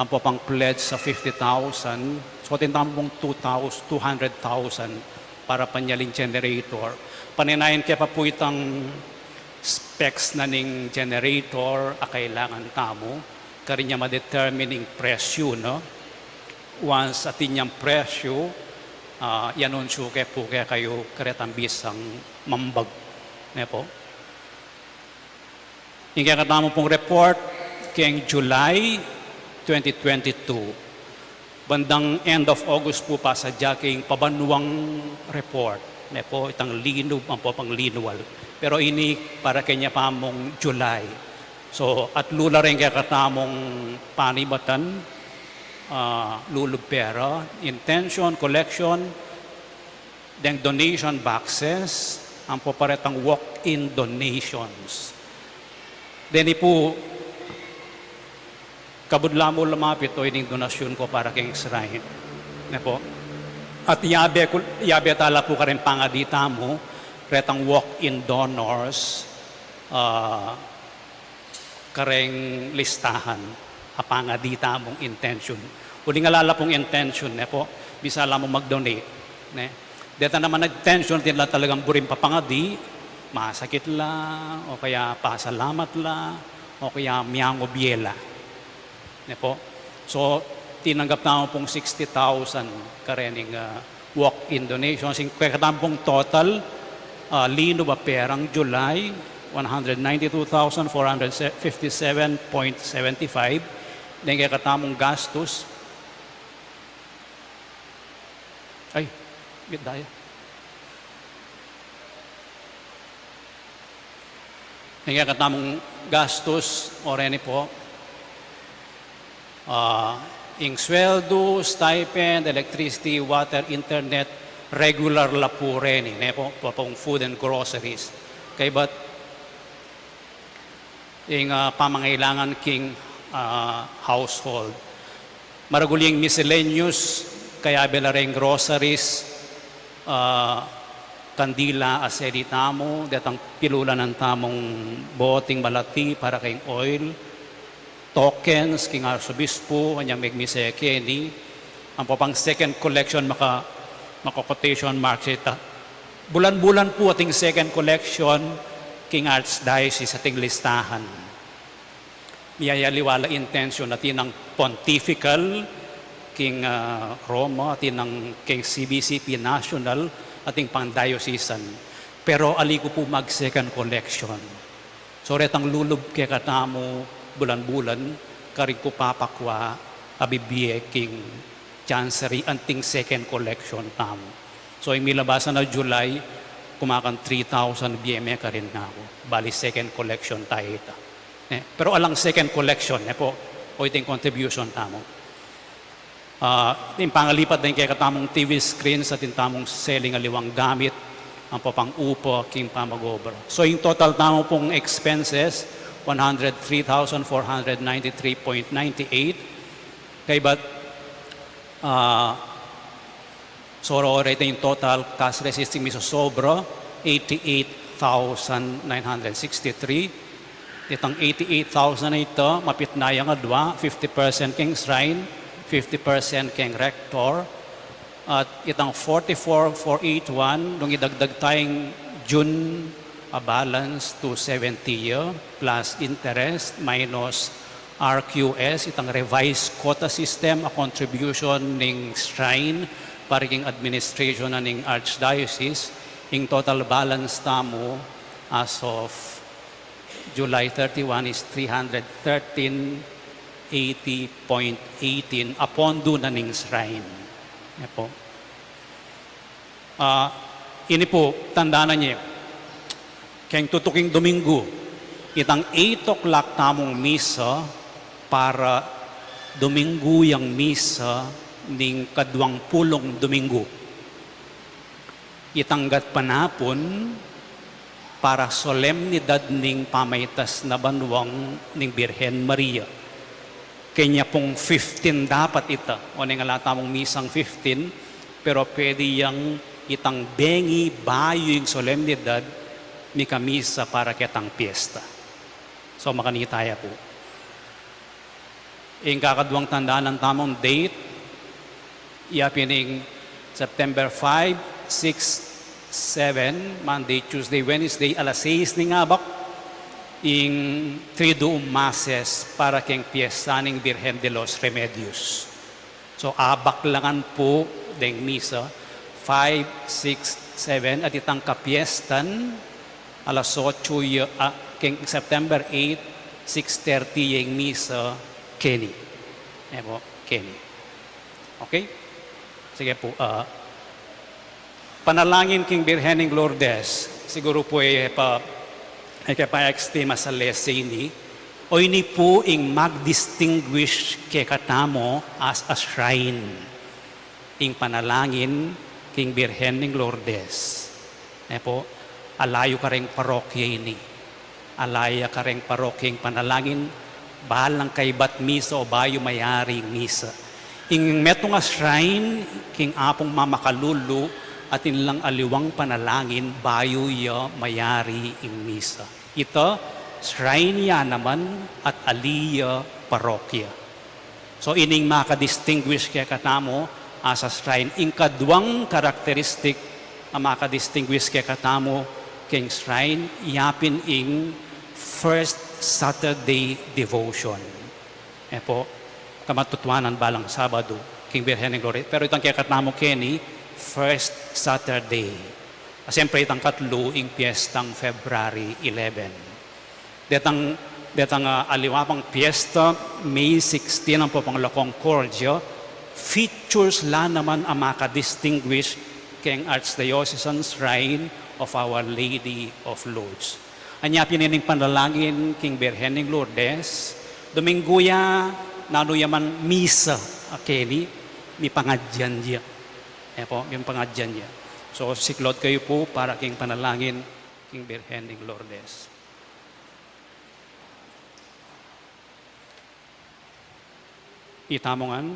ampo pang pledge sa fifty thousand, so atin tamung two thousand, two hundred thousand para panyaling generator. Paninayan ke pa pu itang specs na ning generator a kailangan tamu, karin ya ma-determine ing presyu, no? Once atin yang presyu, ah, i-anunsyu ke pu kekayu karetang bisang mambag, ne pu? Ing kekatamu pung report keng July twenty twenty-two. Bandang end of August pu pasadya king pabanuang report. Ne po, itang linub, ampo pang linual. Pero ini para keng yapamung July. So, atlu la reng kekatamung panibatan, ah, lulub pera, intention, collection, deng donation boxes, ampo pa retang walk-in donations. Deni pu, kabud la mu lumapit o ining donasyun ku para keng shrine. Ne po? At yabe ku, yabe ta la pu kareng pangadi tamu, retang walk-in donors, ah, kareng listahan, a pangadi tamung intention. Uling ala la pung intention, ne po? Bisa la mu mag-donate, ne? Deta naman a intention, atin la talagang buring papangadi, masakit la, o kaya pasalamat la, o kaya miyangubye la. Ne po? So, tinanggap tamu pung sixty thousand karening, ah, walk-in donation. Sing kekatamung total, ah, linub a perang July, one hundred ninety-two thousand four hundred fifty-seven point seventy-five. Deng kekatamung gastus, ay, bit daya. Deng kekatamung gastus, o reni po, ah, ing sweldu, stipend, electricity, water, internet, regular la pu reni, ne po, pa pung food and groceries. Kaybat ing, ah, pamangailangan king, ah, household. Maragul ing miscellaneous, kayabe la reng groceries, ah, kandila, asedi tamu, detang pilulanan tamung boting malati para keng oil, tokens king arsobispu, anyang megmisa keni, ampo pang second collection, maka, maka-quotation marks ita. Bulan-bulan pu ating second collection king archdiocese, ating listahan. Miyayaliwa la intention, atin ing pontifical king, ah, Roma, atin ing king C B C P national, atin pang diocesan. Pero ali ku pu mag-second collection. So, retang lulub kekatamu bulan-bulan, karin ku papakua a bibie king chancery anting second collection tamu. So, ing milabasan a July, kumakan three thousand bie me karin ngaku. Bali, second collection tamu ita. Eh, pero alang second collection, ne po, o iting contribution tamu. Ah, ing pangalipat deng kekatamung T V screens at ing tamung seling aliwang gamit, ampo pang upa king pamag-obra. So, ing total tamu pung expenses, one hundred three thousand four hundred ninety-three point ninety-eight. Kaybat, ah, so, reta ing total cash receipts ding misosobra, eighty-eight thousand nine hundred sixty-three. Itang eighty-eight thousand a ita, mapit na yang adwa, fifty percent keng shrine, fifty percent keng rector, at itang forty-four four eight one, nung idagdag tayang June a balance, two seventy ya, plus interest, minus R Q S, itang revised quota system a contribution ning shrine para king administration na ning archdiocese, ing total balance tamu as of July thirty-one is three hundred thirteen eighty point eighteen, a pondu na ning shrine. Yan po. Ah, ini po, tandanan ye, keng tutuking Dominggu, itang eight o'clock tamung misa para Dominggu yang misa ning kaduang pulung Dominggu. Itang gatpanapun para solemnidad ning pamaitas na banwang ning Birhen Maria. Kenya pung fifteen dapat ita, o neng ala tamung misang fifteen, pero pwede yang itang bengi bayu ing solemnidad, mikamisa para ketang piesta. So, makanita ya pu. Ing kakaduang tandanan tamung date, ya pin ing September five, six, seven, Monday, Tuesday, Wednesday, alas sais ning abak, ing Triduum Masses para keng piesta ning Birhen de los Remedios. So, abak la ngan pu deng misa, five, six, seven, at itang kapiestan, alas otso ya, ah, keng September eight, six thirty ya ing misa, keni. E po, keni. Okay? Sige pu, ah, Panalangin king Birhen ning Lourdes. Siguru pu e pa, e ke pa extend mas a lese ini. O ini pu ing mag-distinguish kekatamu as a shrine. Ing panalangin king Birhen ning Lourdes. E pu, ala yu kareng parokya ini. Ala ya kareng parokya ing panalangin, balang kaybat misa o bayu mayari ing misa. Ing metung a shrine king Apung mamakalulu, atin lang aliwang panalangin bayu ya mayari ing misa. Ita, shrine ya naman at ali ya parokya. So, ining maka-distinguish kekatamu as a shrine. Ing kaduang characteristic a maka-distinguish kekatamu king shrine, yapin ing first Saturday devotion. E pu, kamatutuanan balang Sabadu, king Birhen ning Lourdes. Pero itang kekatamu keni, first Saturday. A, siyempre, itang katlu, ing piestang February eleven. Detang, detang, ah, aliwa pang piesta, May sixteen, ampo pang La Concordia, features la naman a maka-distinguish keng Archdiocesan Shrine of Our Lady of Lourdes. Anya pin ining panalangin king Birhen ning Lourdes, Dominggu ya, nanu ya man misa a keni, mipangadyan ya. E pu, mipangadyan ya. So, siklaud kayu pu para king panalangin king Birhen ning Lourdes. Itamu ngan,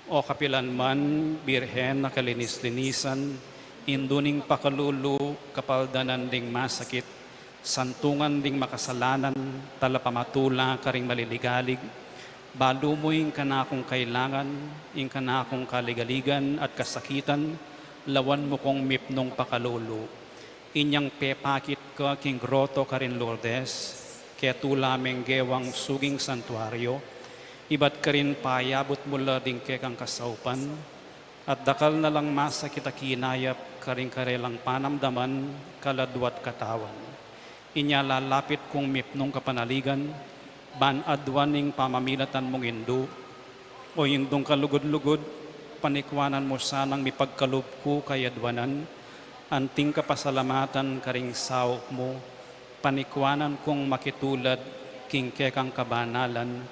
o kapilan man, Birhen a kalinis-linisan, Indu ning pakalulu, kapaldanan ding masakit, santungan ding makasalanan, talapamatula karing maliligalig, balu mu ing kanakung kailangan, ing kanakung kaligaligan at kasakitan, lawan mu kung mipnung pakalulu. Inyang pepakit ka king groto karin Lourdes, ketula menggewang suging santuario, ibat karin payabut mu la ding kekang kasaupan, at dakal na lang masakit a kinayap karing karelang panamdaman, kaladwa at katawan. Inya lalapit kung mipnung kapanaligan, ban adwan ing pamamilatan mung Indu, O Indung kalugud-lugud, panikwanan mu sanang mipagkalub ku kayadwanan, anting kapasalamatan karing saup mu, panikwanan kung makitulad king kekang kabanalan,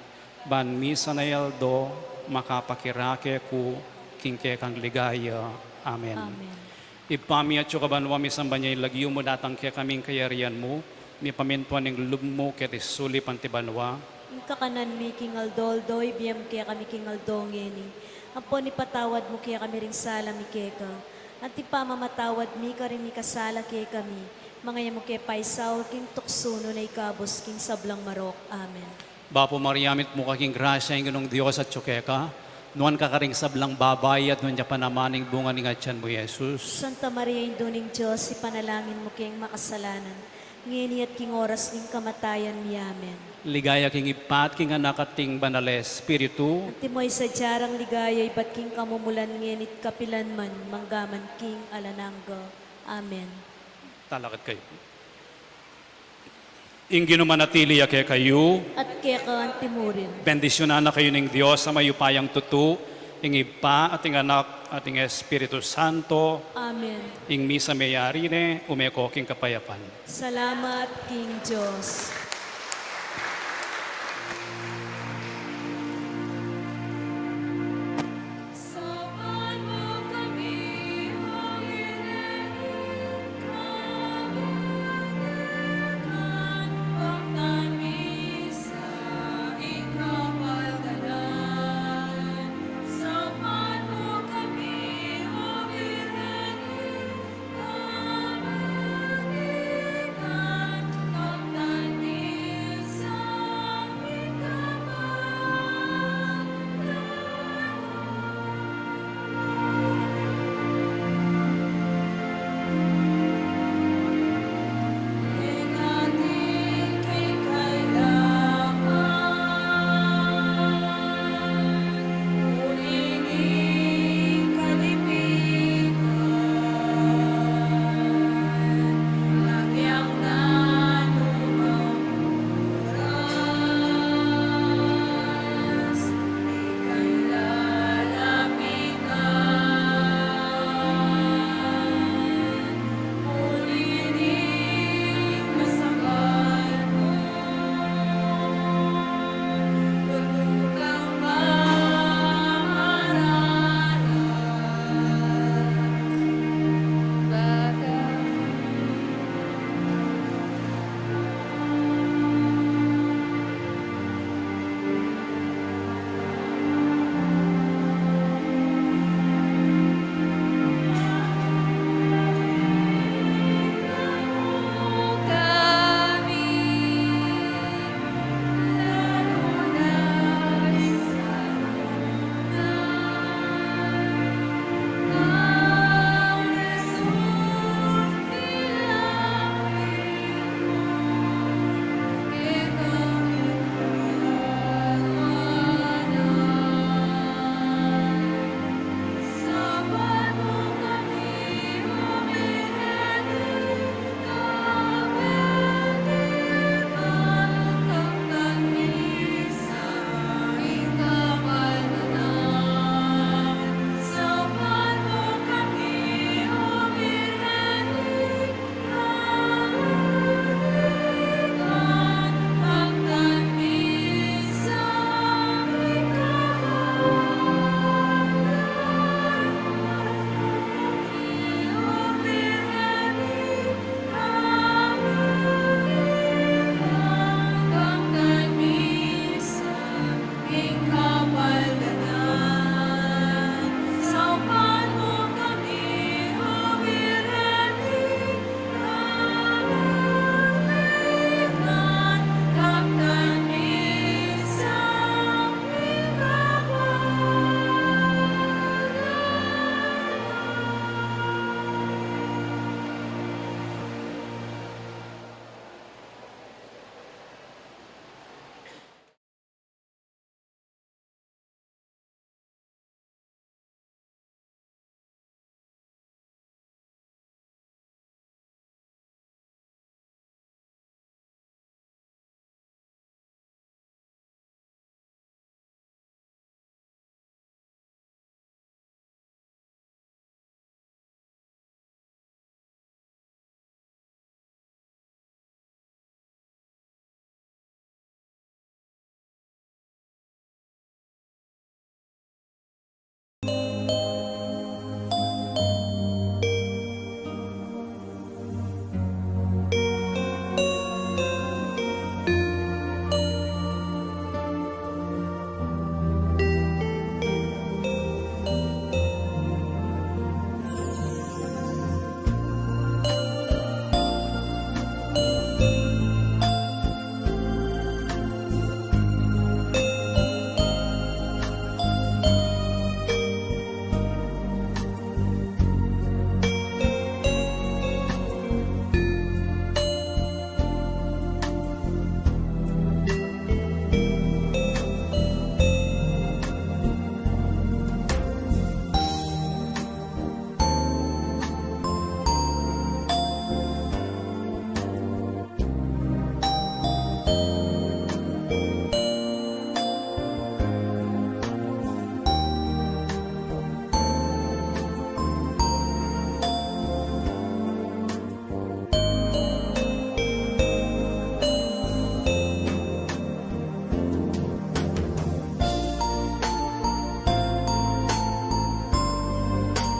ban misan a aldo makapakirake ku king kekang ligaya. Amen. Amen. Ibpa mi atsu ka banua, misamban ya ing lagyu mu, datang kekami ing kayarian mu, mipamintuan ing lub mu keti sulip anti banua. Ing kakanan mi king aldo-aldo ibie mu kekami king aldo ngeni. Ampon ipatawad mu kekami ring sala mi keka, anti pamamatawad mi karing mikasala kekami. Manga e mu ke paisaul king tuksu, nune ikabus king sablang marok. Amen. Bapu Maria, mitmu ka king grasya, ing Ginung Dios atsu keka. Nuan ka karing sablang babai, at nuan ya pa naman ing bunga ning atian mu, Jesus. Santa Maria, Indu ning Dios, ipanalangin mu keng makasalanan, ngeni at king oras ning kamatayan mi. Amen. Ligaya king Ibpa, at king Anak, at king Banal a Espiritu. Antimo ing sadya rang ligaya ibat king kamumulan, ngeni at kapilan man, mangga man king alang angga. Amen. Talakad kayu. Ing Ginu manatili ya kekayu. At keka antimurin. Bendisyunan na kayu ning Dios a mayupayang tutu, ing Ibpa, at ing Anak, at ing Espiritu Santo. Amen. Ing misa meyari ne, ume ko king kapayapan. Salamat king Dios.